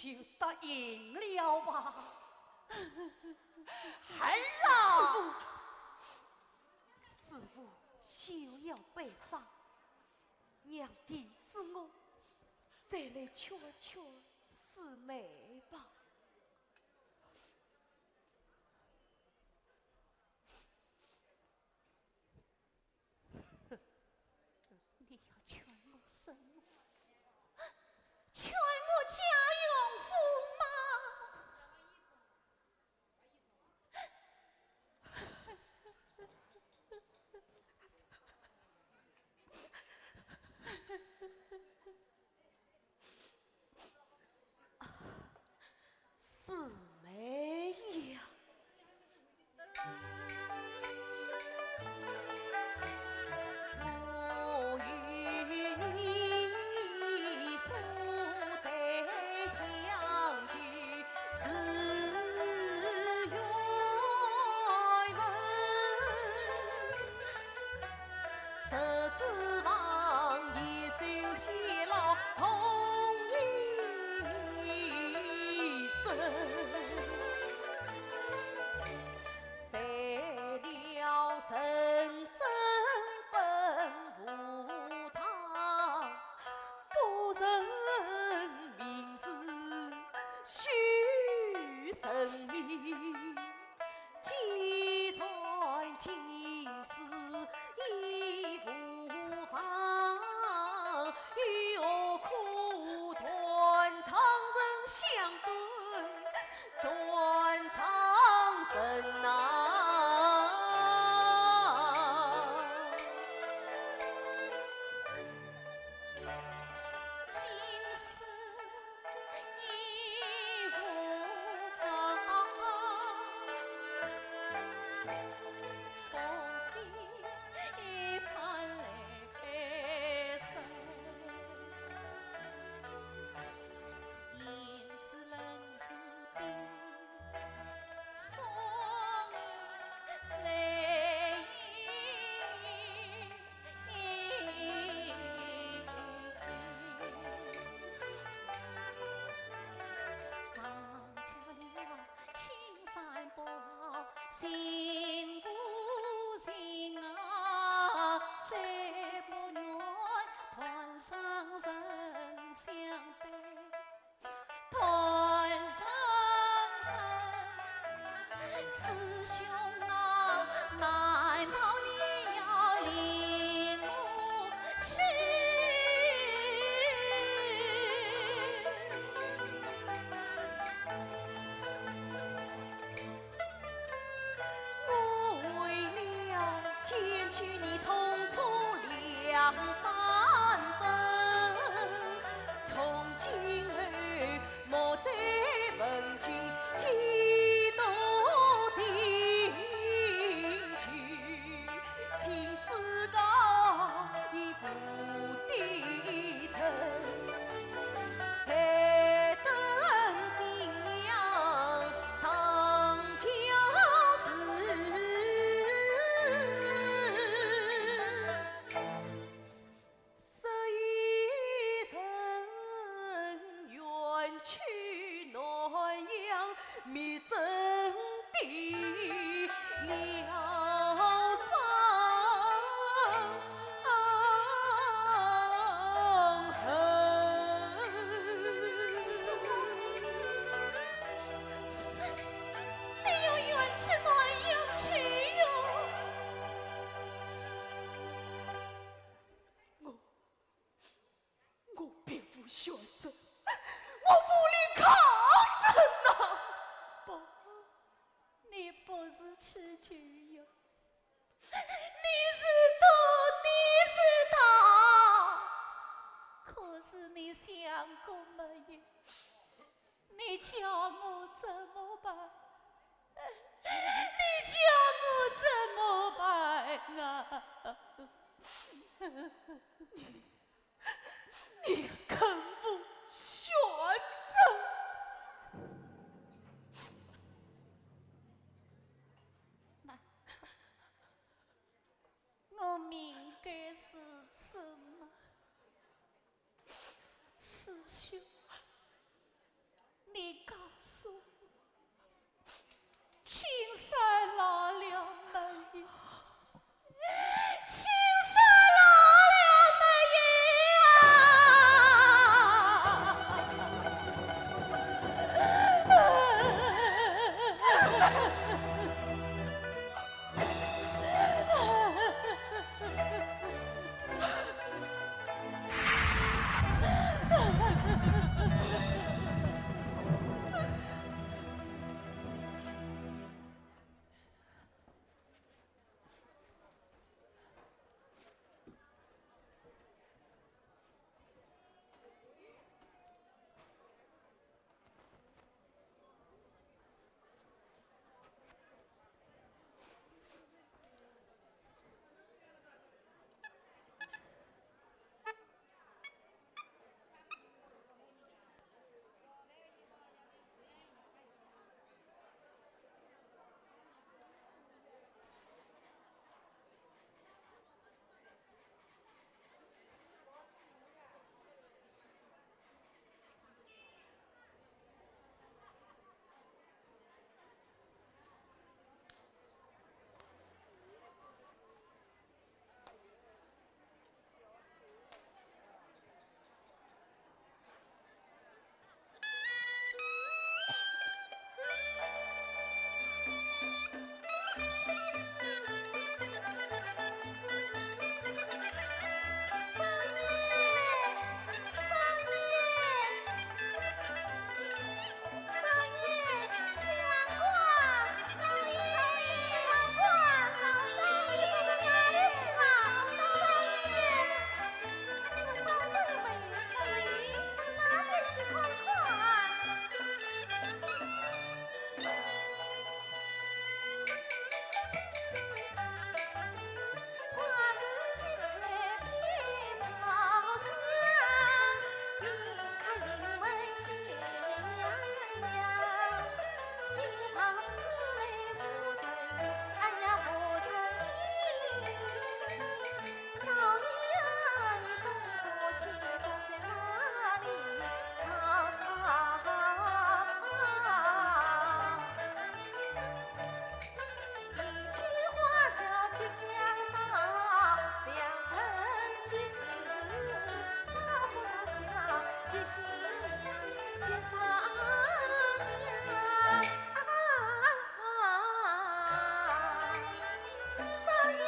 就答应了吧。儿啊！师父，师父休要悲伤，让弟子我再来劝劝师妹吧。 你要劝我什么？劝我家用妇吗？ 师妹呀。我别无选择，我无力抗争呐！不，你不是去求药，你是毒，你是毒。可是你想过没有？ 你叫我怎么办？你叫我怎么办啊？你，你更无选择。那我命该如此吗？ 师兄，介绍呀，啊，少爷，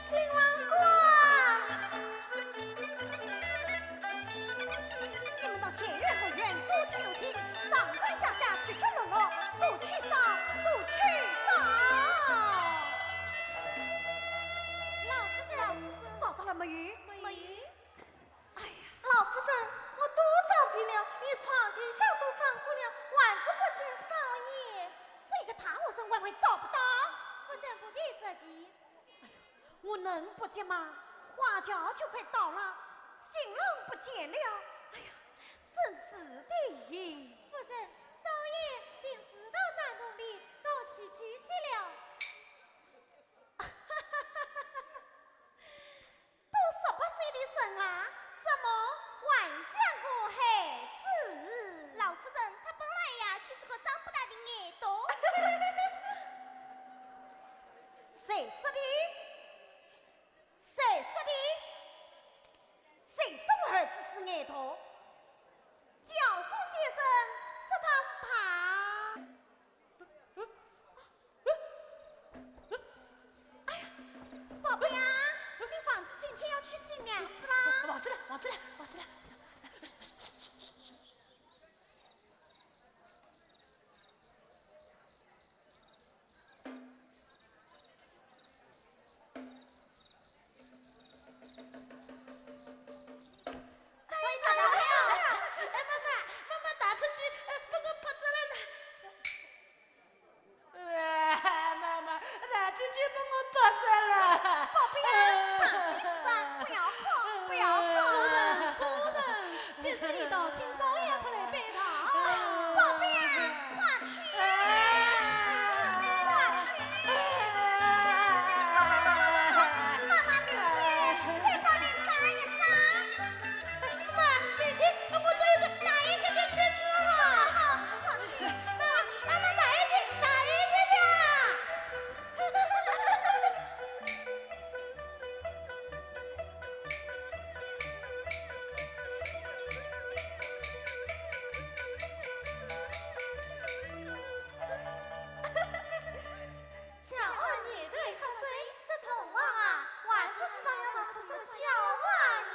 新郎官。你们到前院后院，左厅右厅，上上下下，角角落落，都去找，都去找。老夫人，找到了没有？没有。 哎呀，老夫人，我都找遍了，连床底下都找过了，还是不见少爷。这个大活人还会找不到？夫人不必着急。哎呀，我能不急吗？花轿就快到了，新郎不见了。哎呀，真是的。夫人，少爷定是到山洞里找琪琪去了。 都十八岁的人啊，怎么还像个孩子？老夫人，他本来呀就是个长不大的矮童。谁说的？谁说的？谁说我儿子是矮童？教书先生说他是他。 哎呀，宝贝啊，你忘记今天要娶新娘子啦？忘记了，忘记了，忘记了。哎，妈妈，妈妈，打出去，哎，把我拍着了呢。 哎，妈妈，那姐姐把我拍死了。宝贝啊，大喜之日，不要哭，不要哭。夫人，夫人，吉日已到，请少爷出来拜堂。宝贝啊，快去，快去。妈妈明天再帮你扎一扎。 妈，明天我这一次大一点的去吃了。好，好，好，去，妈，妈，大一点，大一点的。巧儿眼头一黑，这童话啊，还不知道要说什么笑话呢。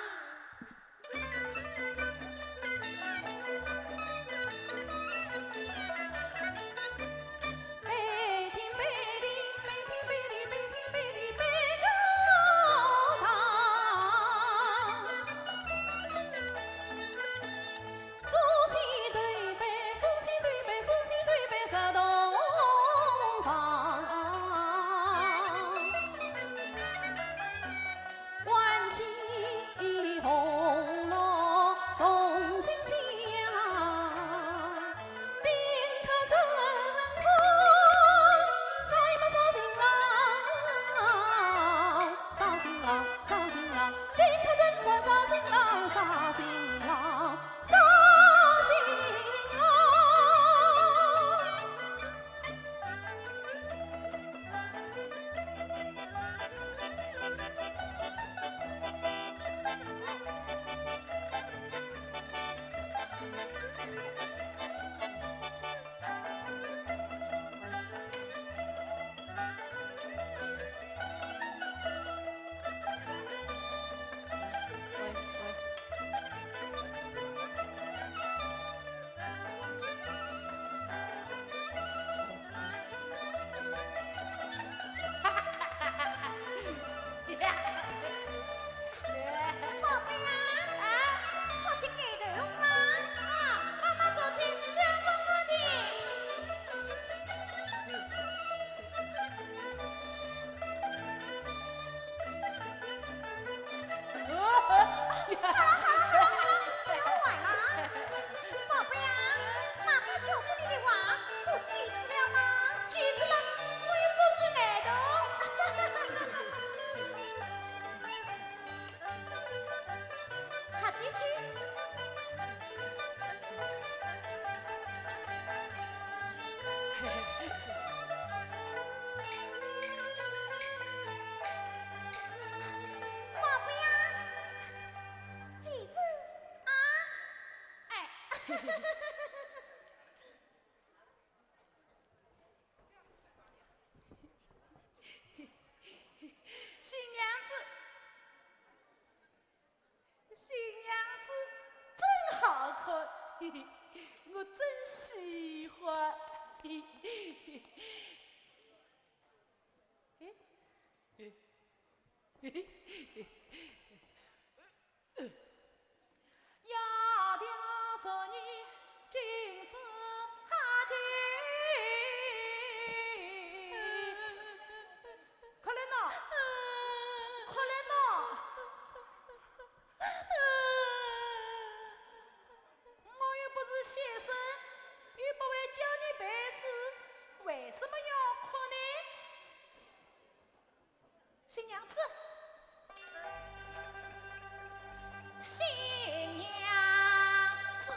宝贝啊，啊？好吃盖头吗？啊，妈妈做的新娘子，新娘子真好看，我真喜欢。哎，哎，哎，哎。 窈窕淑女，君子爱敬。快来喏，快来喏！我又不是先生，又不会教你背诗，为什么要哭呢？ 新娘子，新娘子。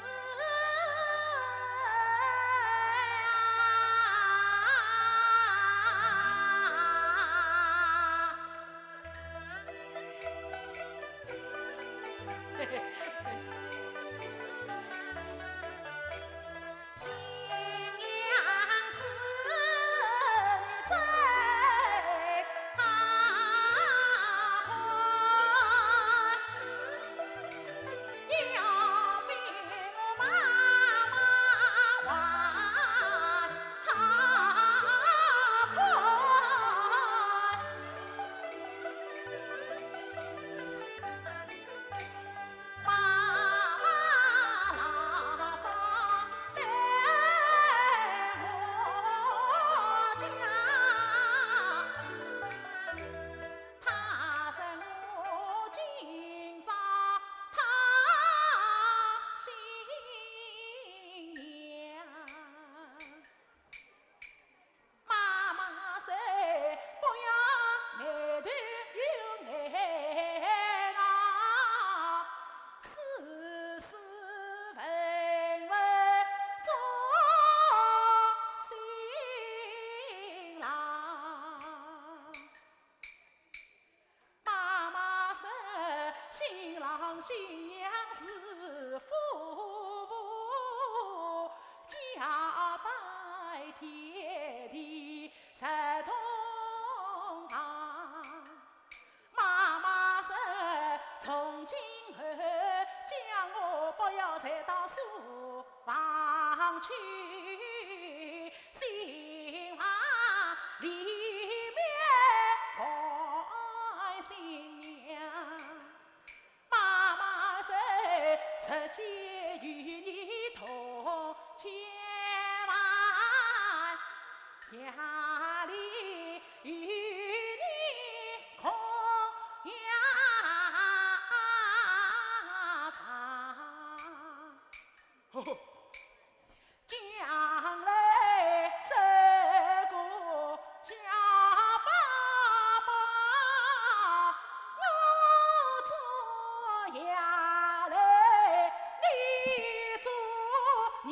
妈妈说，不要抬头又抬脑，世事问问做新郎。 妈妈说，新郎新娘是夫妇，结拜天地在洞房。妈妈说，从今后叫我不要再到书房去， 新郎里面看新娘。妈妈说，日间与你同吃饭，夜里与你共饮茶。 将来这个小宝宝，我做爷嘞，你做娘。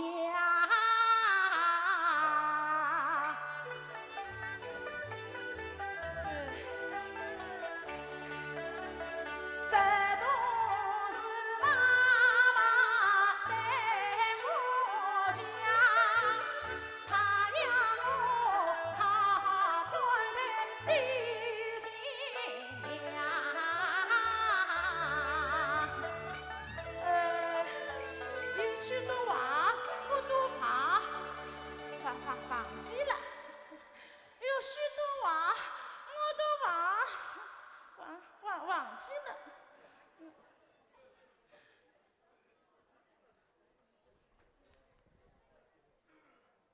这都是妈妈对我讲，她要我好好看待你新娘。呃，有许多话我都忘，忘，忘，忘记了。 有许多话我都忘，忘，忘，忘记了。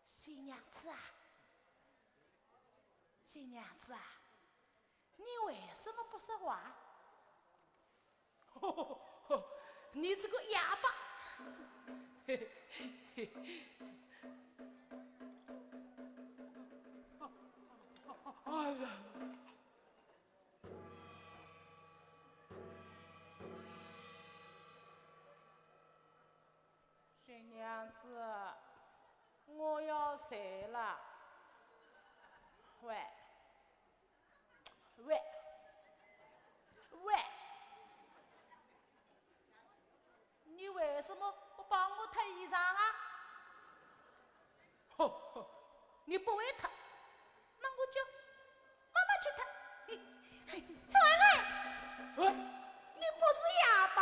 新娘子啊，新娘子啊，你为什么不说话？ 你这个哑巴！哎呀！新娘子，我要睡了。喂， 喂，喂，你为什么不帮我脱衣裳啊。吼吼，你不会脱，那我就妈妈去脱。转来，呃，你不是哑巴。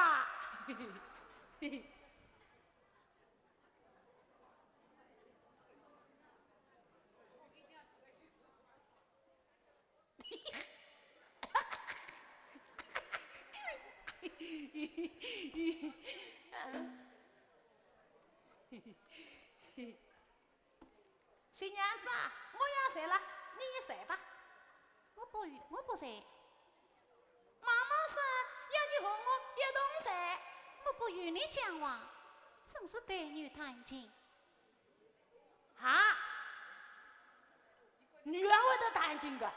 新娘子啊，我要睡了，你也睡吧。我不，我不睡。妈妈说要你和我一同睡。我不与你讲话，真是对牛弹琴。 啊？女儿会得弹琴个？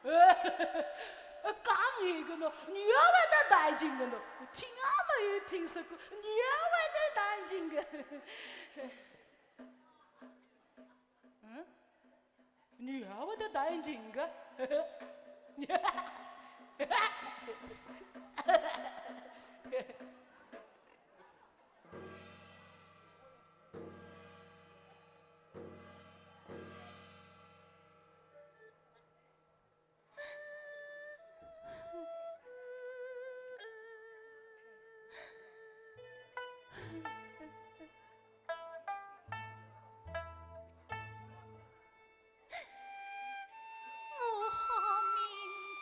呃，讲一个喏，女儿会得弹琴个喏，听也没有听说过，女儿会得弹琴个。嗯？女儿会得弹琴个？我好命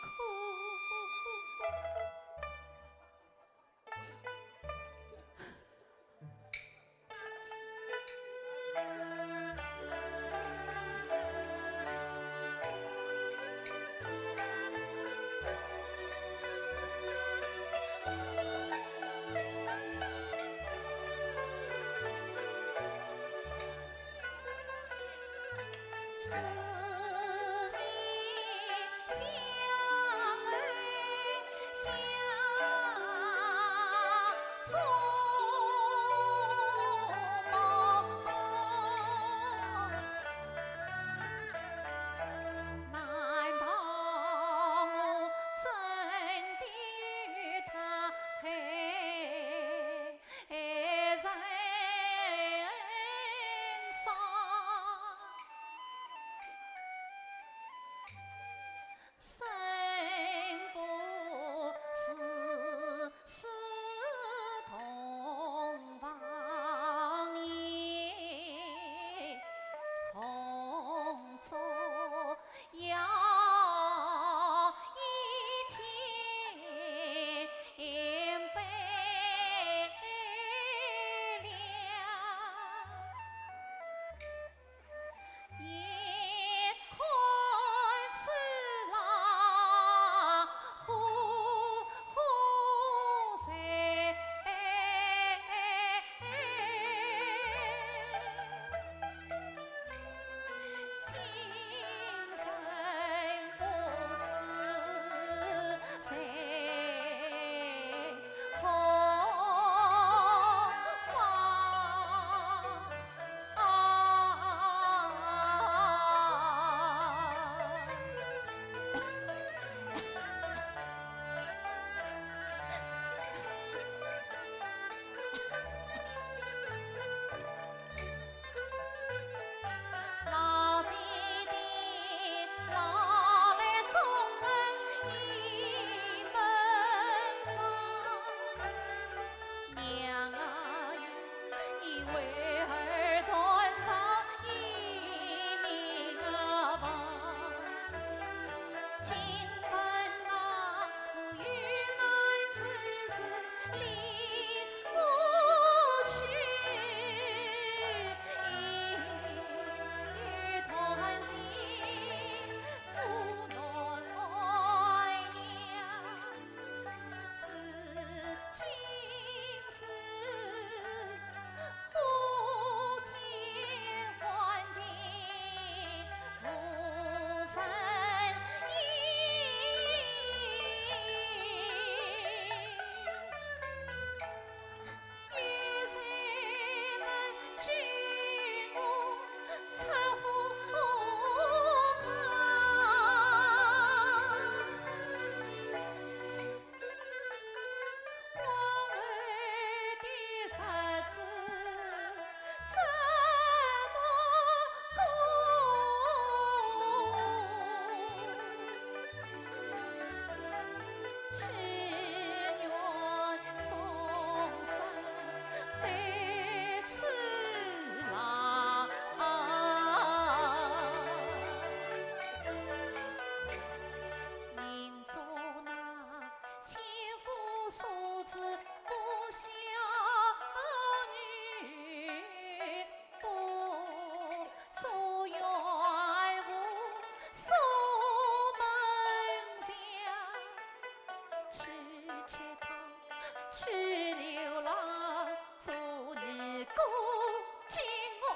苦。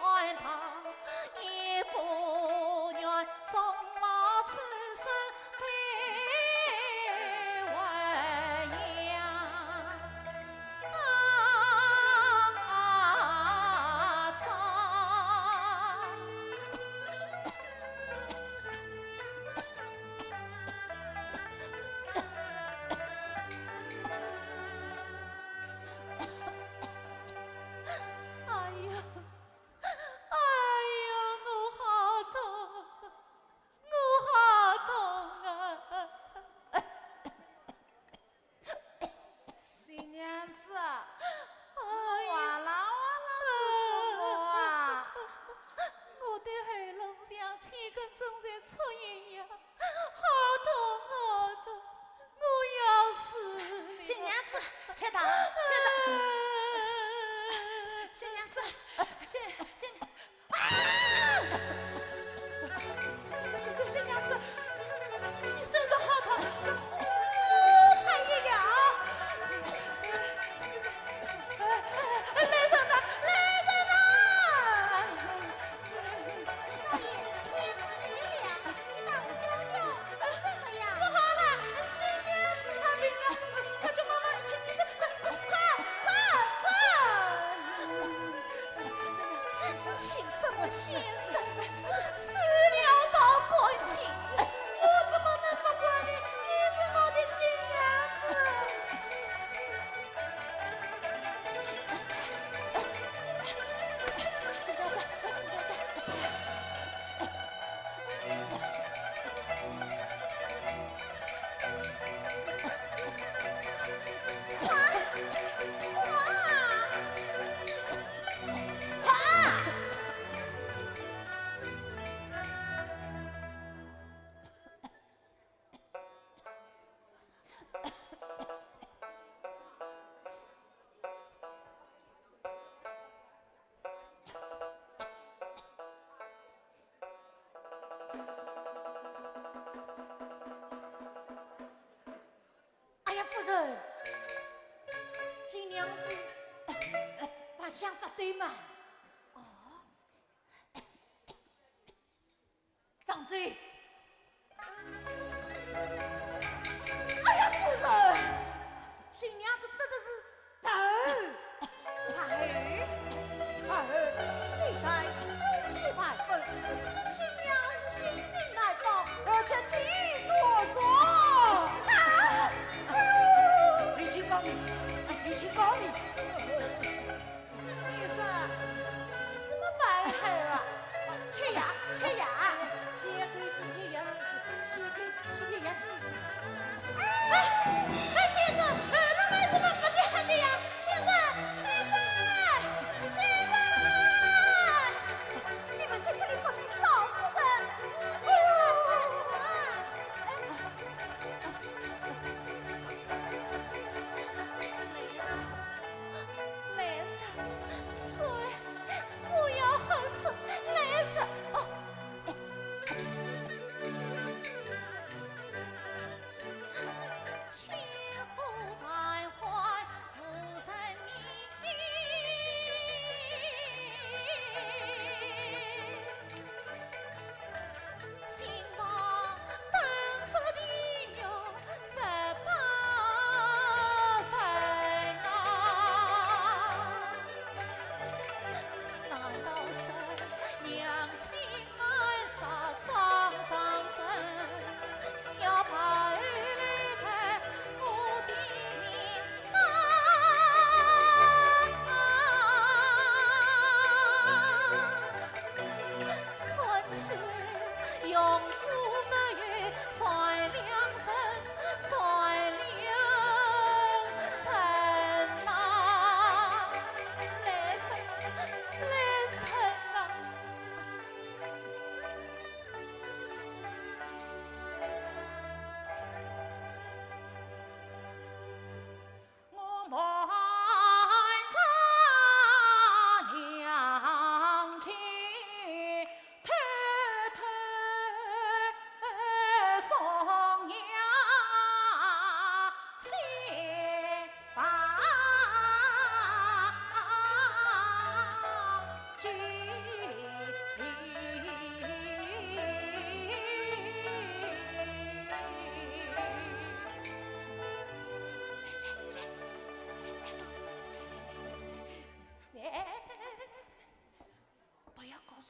哎呀，哎呀，我好痛，我好痛啊！新娘子，哎呀，哇啦哇啦做什么啊？我的喉咙像千斤重在戳一样。 好痛，好痛，我要死了！新娘子，吃糖，吃糖。新娘子，新，新，啊！这，这，这，这，新娘子，你身上好痛，我看一眼啊。哎，哎，哎，来人呐，来人呐！ 少爷，天不明亮，你打呼小叫，为什么呀？不好了，新娘子她病了，快叫妈妈去医生，快，快，快，快！请什么先生，死了倒干净。我怎么能不管你？你是我的新娘子。 哎呀，夫人，新娘子白相勿对嘛。哦。 张嘴。哎呀，夫人，新娘子得的是头，太后，太后，非但凶器万分，新娘性命难保，而且尽作孽。啊！哎呦！你请告你，你请告你。 你说什么蛮好啊？吃呀，吃呀，先给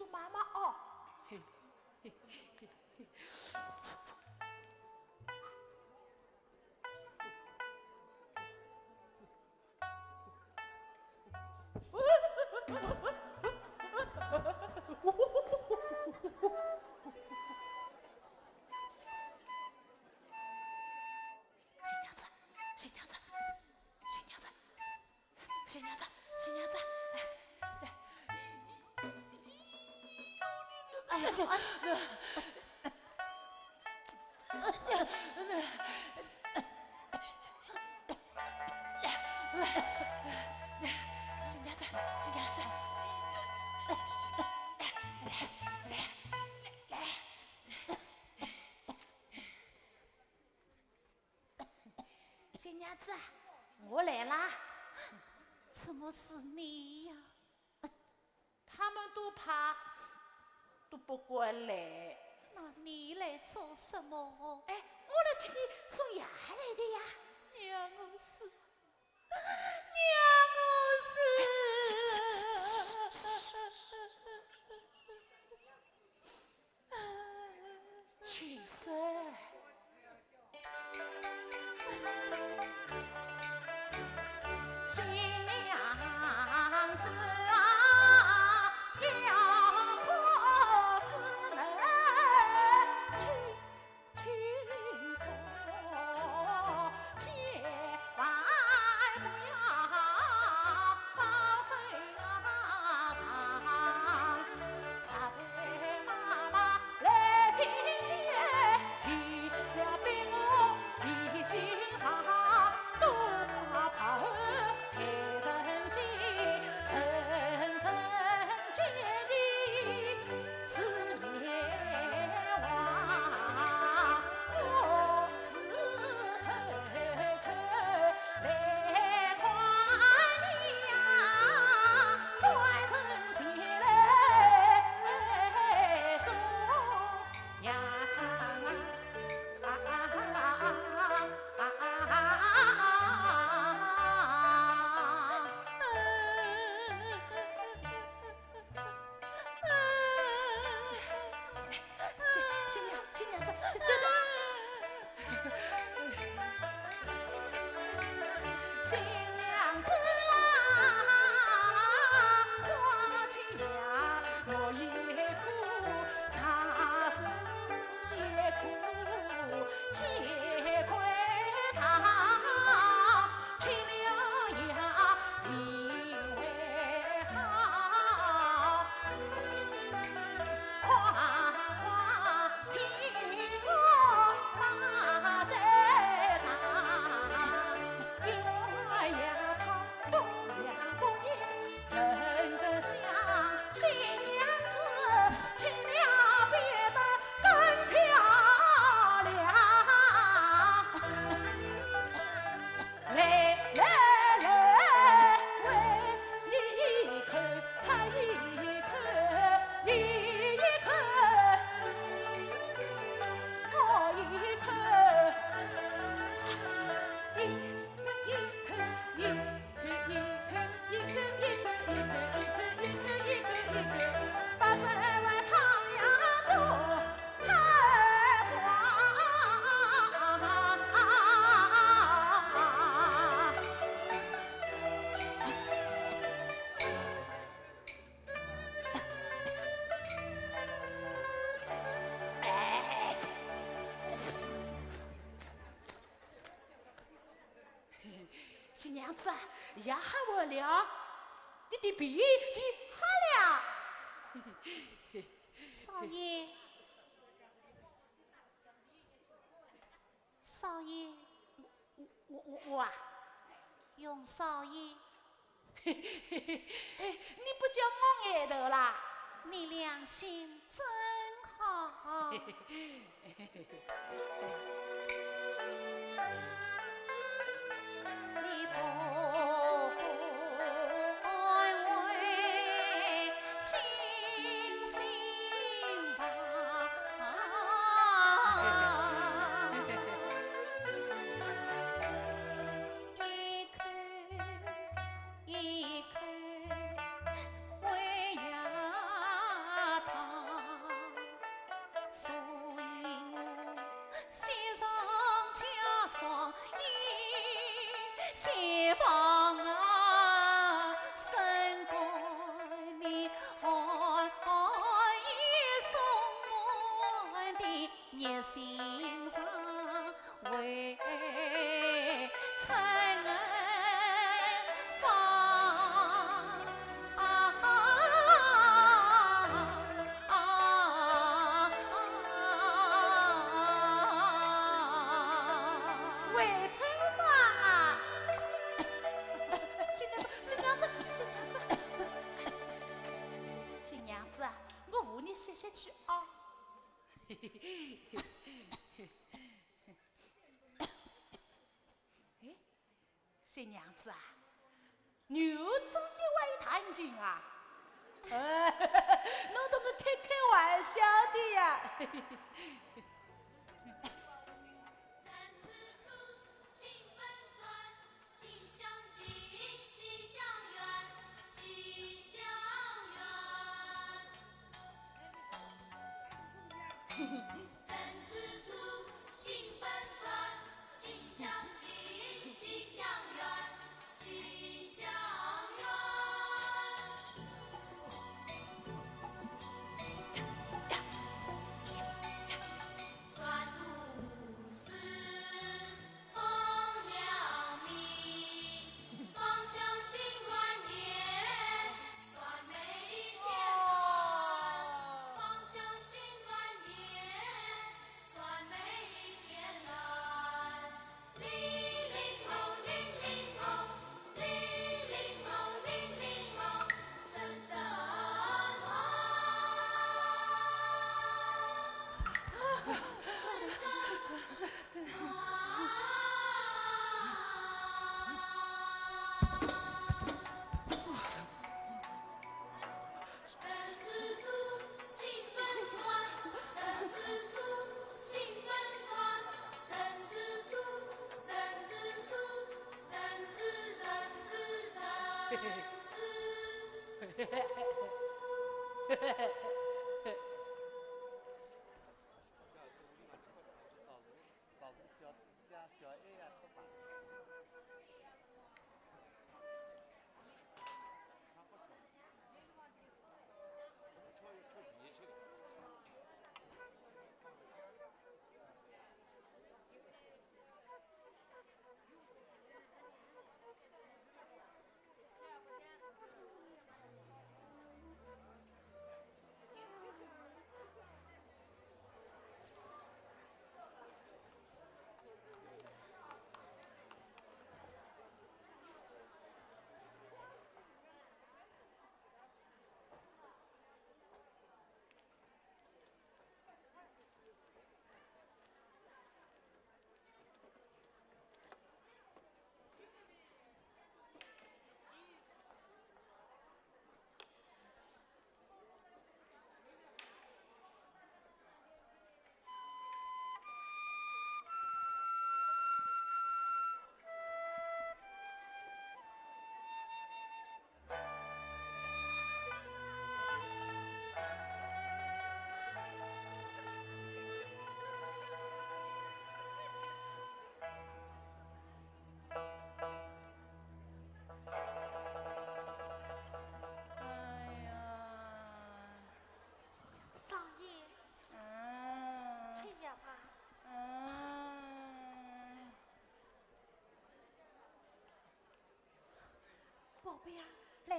妈妈哦。新娘子，新娘子，新娘子。 新娘子，新娘子，哎，哎，哎，新娘子，新娘子，来，来，来。 新娘子，我来啦。怎么是你呀？他们都怕，都不敢来。那你来做什么？哎，我来替你送药来的呀。让我死，让我死。 请说。新娘子啊，要可知能去 新，新娘，新娘子，新，对，对。新娘子啊，我亲呀，我也苦，啥事也苦，吃亏他吃了呀，病会好。 快快替我把这场，因为呀，她东洋姑娘，人得像新娘子，吃了变得更漂亮。 来来来，喂，你一口，他一口，你一口，我一口，一，一口，一口，一口，一口，一口，把这碗汤呀端 新娘子，药好了，你的病就好了。少爷，少爷，我我我我啊，容少爷，你不叫我矮头啦？你良心真好。 一口喂呀，心上未曾放。啊啊啊！未曾放啊！新娘子，新娘子，新娘子，新娘子啊，我扶你歇歇去啊。 哎，新娘子啊，你真的会弹琴啊？哎，我同你开开玩笑的呀。哎呀。少爷，嗯。吃药吧。嗯。 宝贝啊，来，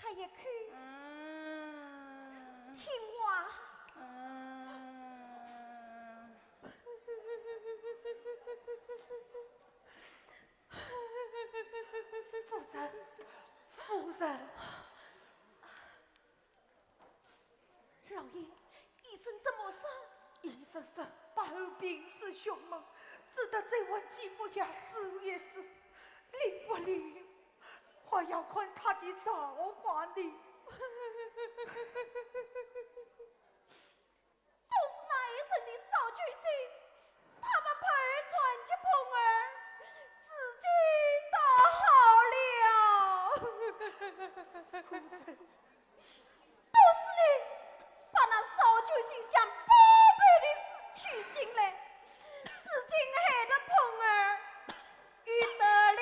喝一口。嗯。听话。嗯。夫人，夫人。 老爷，医生怎么说？医生说，伯侯病势凶猛，只得再换几副药试一试，灵不灵，还要看他的造化呢。都是那一身的扫帚星，他把盆儿传给蓬儿，自己倒好了。夫人， 都是你把那扫帚星像宝贝的取进来，如今害得蓬儿又得了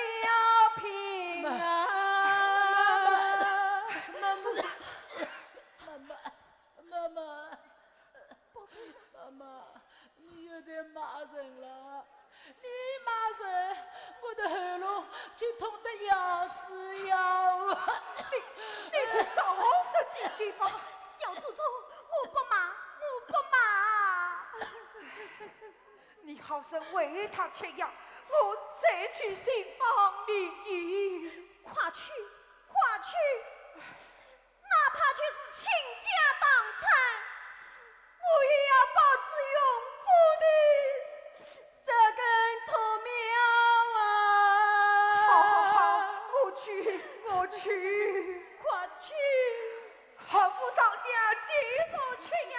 病啊！妈妈，妈妈，人了，你骂人，我的喉咙就痛得要死要活。你，你是少说几句吧。小祖宗，我不骂，我不骂。你好生喂他吃药，我再去寻访名医。快去，快去！ 哪怕就是倾家荡产，我也要保住荣府的这根头苗啊！好，好，好，我去，我去。快去！何府上下，替我吃药。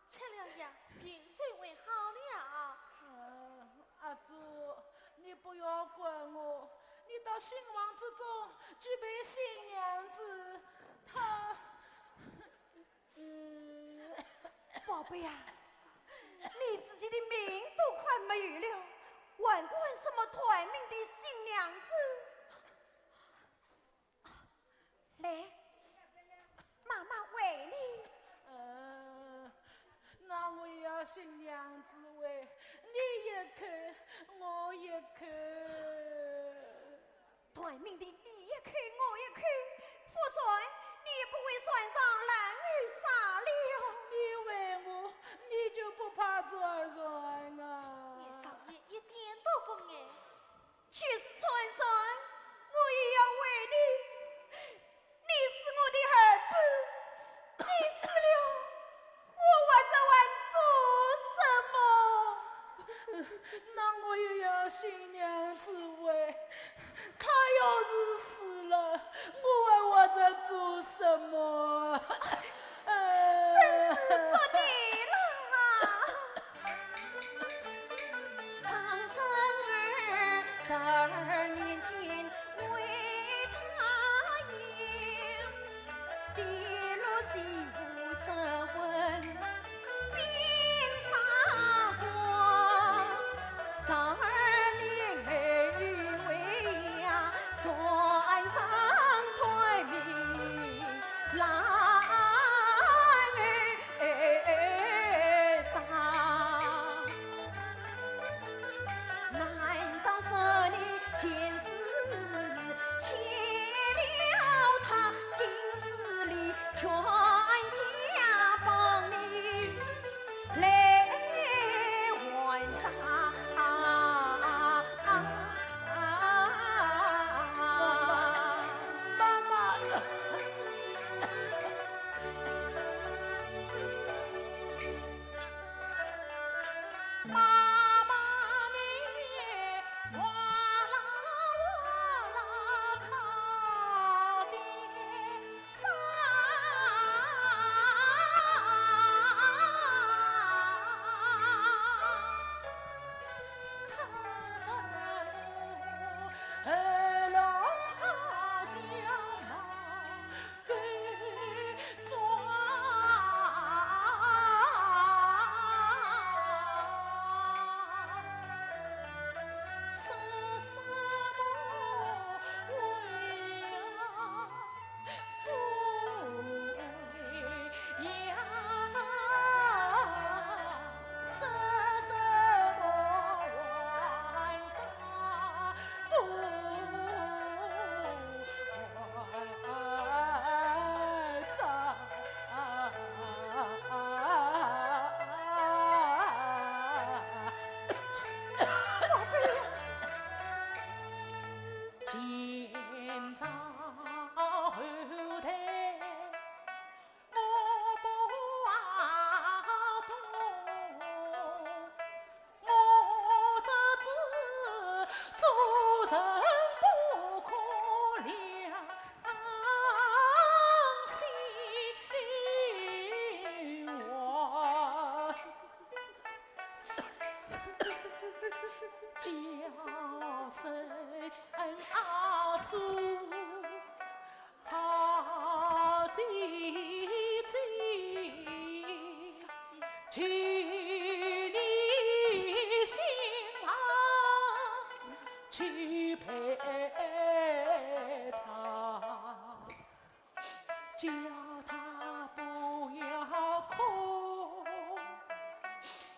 吃了药，病虽会好了。啊，阿珠，你不要管我，你到新房之中去陪新娘子，她，嗯。宝贝呀，你自己的命都快没有了，还管什么短命的新娘子？ 来，妈妈喂你。呃，那我也要新娘子喂，你一口，我一口。短命的你一口我一口，不算，你也不会算上男儿啥了。你喂我，你就不怕传染啊？俺少爷一点都不爱。 就是传染，我也要喂你。你是我的儿子，你死了，我活着还做什么？那我也要新娘子喂，她要是死了，我还活着做什么？ 真是作孽了啊！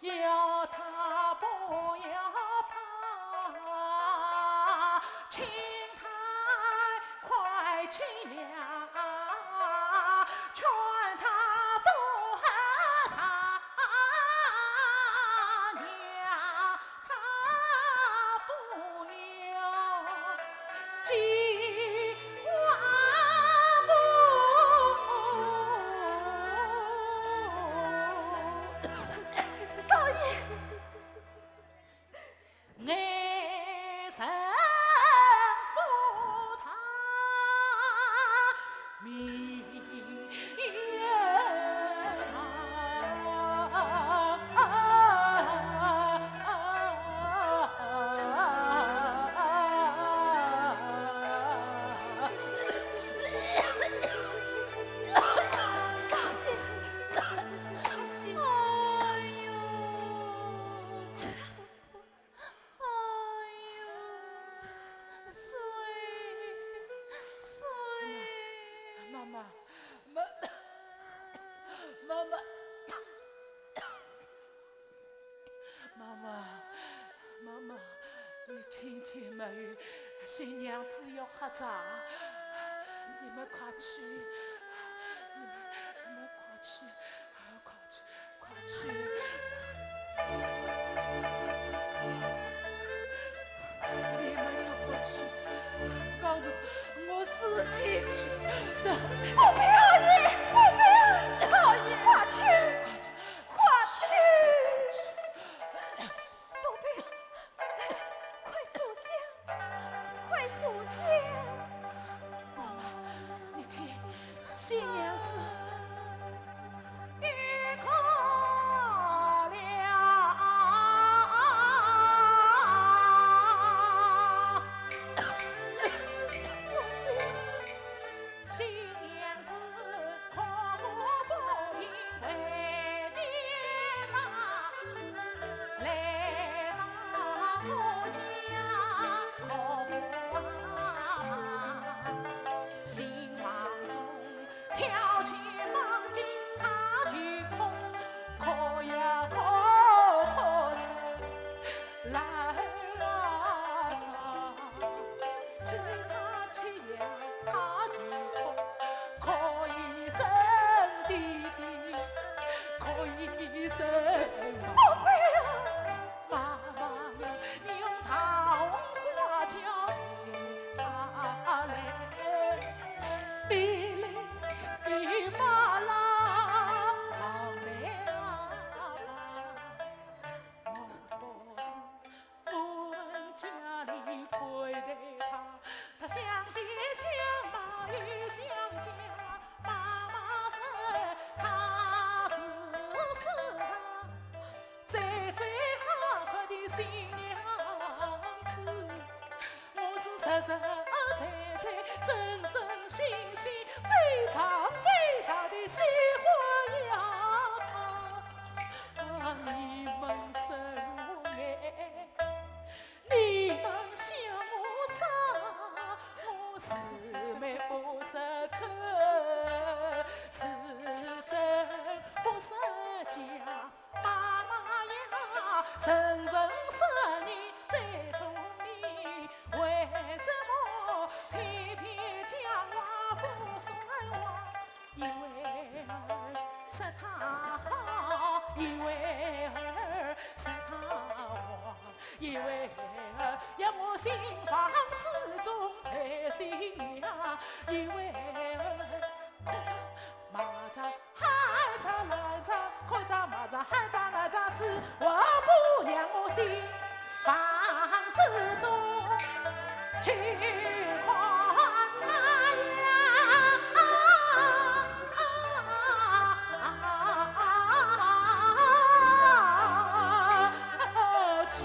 要他不要怕，请他快去呀，劝他多喝茶呀，他不要。 金瓜木。少爷，爱人负他名曰 哎呦，水，水。妈妈，妈，妈妈，妈妈，妈妈，你听见没有？新娘子要喝茶，你们快去，你们，你们快去。 快去，快去！你们都不去，搞得我自己去。这，我不要！少爷，我不要！少爷，快去，快去！快去！ 宝贝啊，快坐下，快坐下。妈妈，你听，新娘子又哭了。 新娘子哭哭不停跪地上，来到我家哭啊，新房中跳起方巾她就哭，哭呀哭，哭成 老啊少，只他吃药他就哭，哭一声爹爹，哭一声妈。宝贝啊！妈妈呀，你用桃花轿陪他来，哩哩哩嘛啦，好妹啊。 我不是我们家里亏待他，他想爹想妈又想家，妈妈说他是世上最最好看的新娘子。我是实实在在、真真心心、非常非常的喜欢呀他。 啊，你们说我爱，你们笑我傻，我是没不识truc，是真不识假。妈妈呀，人人说你最聪明，为什么偏偏讲话不算话？ 一会儿说他好，一会儿说他坏，一会儿要我新房子中配新娘，一会儿哭着骂着喊着赖着，哭着骂着喊着赖着，死活不让我新 房子中去看呀，去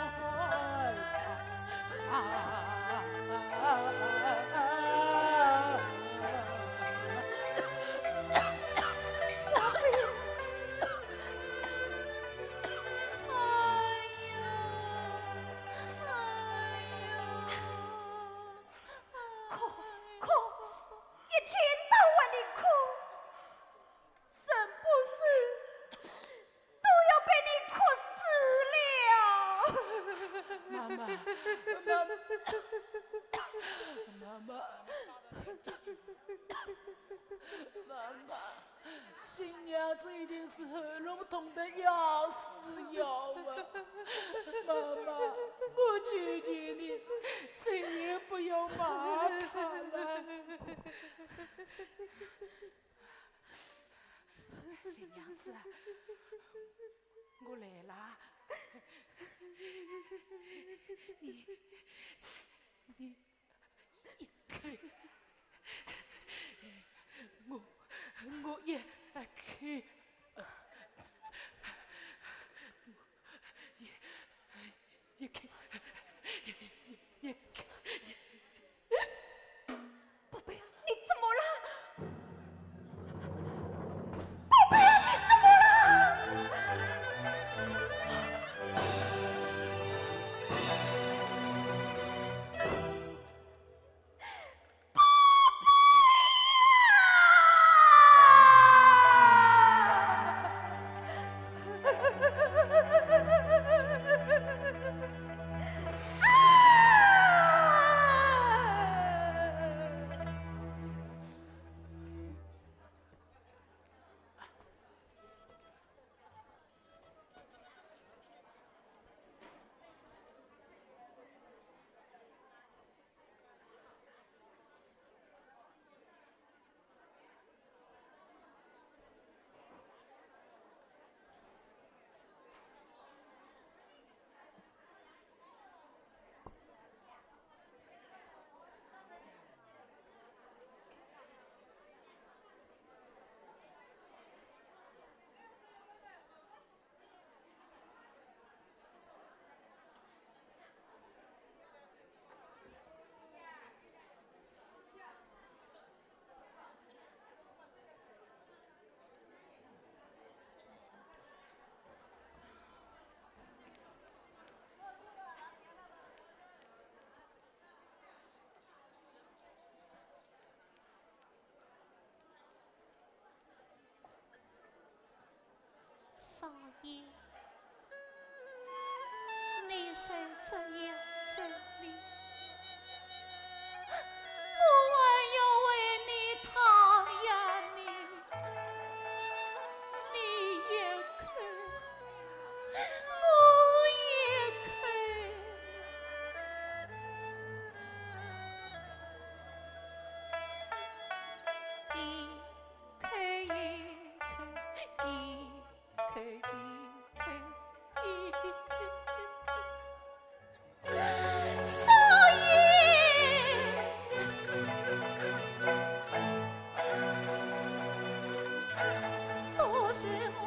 看。妈妈，妈妈，新娘子一定是喉咙痛得要死要活。妈妈，我求求你，再也不要骂她了。新娘子，我来啦。你，你 一口，我，我一口，一，一口，一，一，一口，一。宝贝啊，你怎么了？ 宝贝啊，你怎么了？宝贝呀！啊！ 少爷，你虽这样走了，我还要为你淌眼泪。你一口，我一口。 一口一口，一口一口，一口。少爷，都是我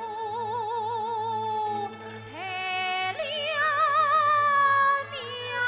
害了你啊！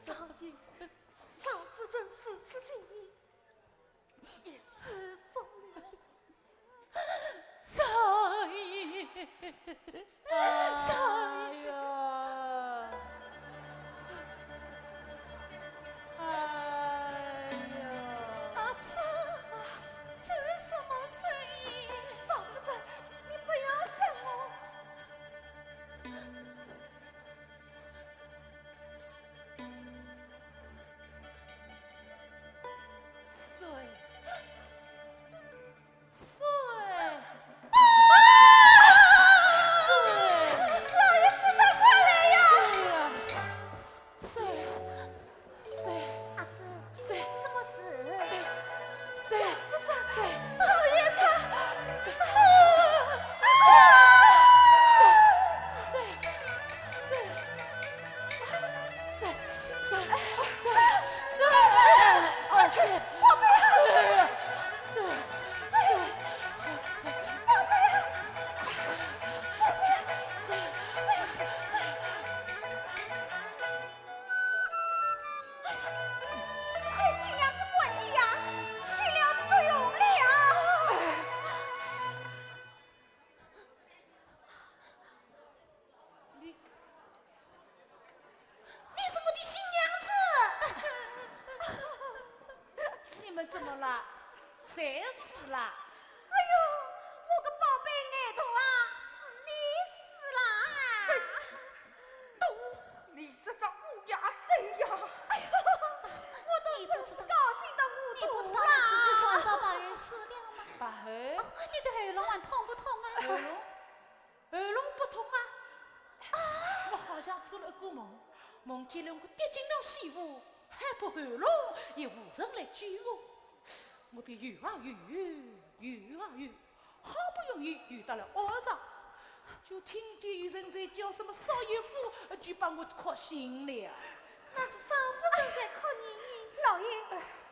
少爷，少夫人如此情意，一次忠良。少爷，少爷。哎呀，谁死啦？哎呦，我个宝贝儿童啊，是你死啦！都你这只乌鸦嘴呀！哎呦，我都真是高兴得糊涂啦！你不知道，你不知道你自己手上把人撕掉吗？把谁？哦，你的喉咙还痛不痛啊？喉咙？喉咙不痛啊？我好像做了一个梦，梦见了我跌进了西湖，喊破喉咙也无人来救我。我便游啊游，游啊游，好不容易游到了岸上，就听见有人在叫什么少爷夫，就把我哭醒了。那是少夫人在哭你呢。老爷，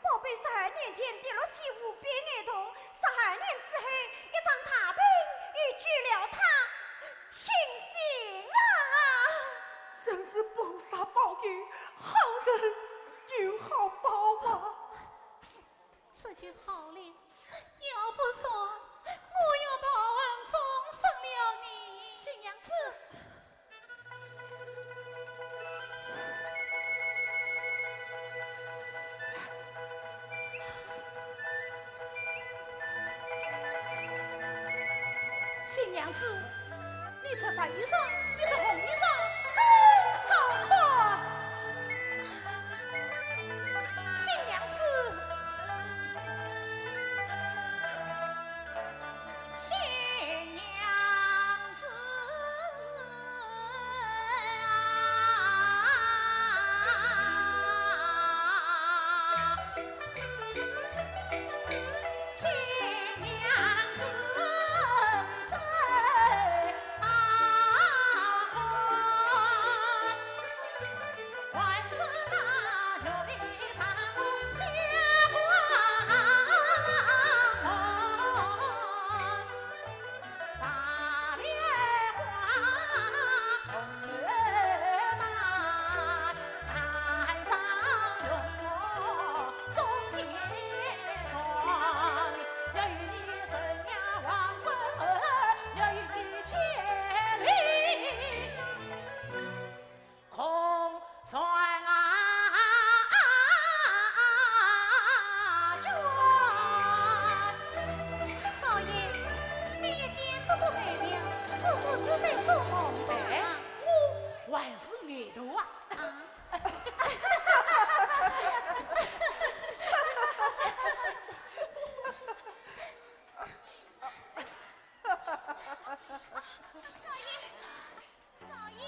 宝贝十二年前跌落西湖变儿童，十二年之后，一场大病又救了他，清醒了。真是菩萨保佑，好人有好报啊！这就好了，要不说我要报恩终身了呢。新娘子，新娘子，你这白衣裳比这红衣裳更好看。新娘子，新娘子。少爷，你一点都不美妙，不过是在做梦吧？哎，我还是儿童啊。啊？少爷，少爷。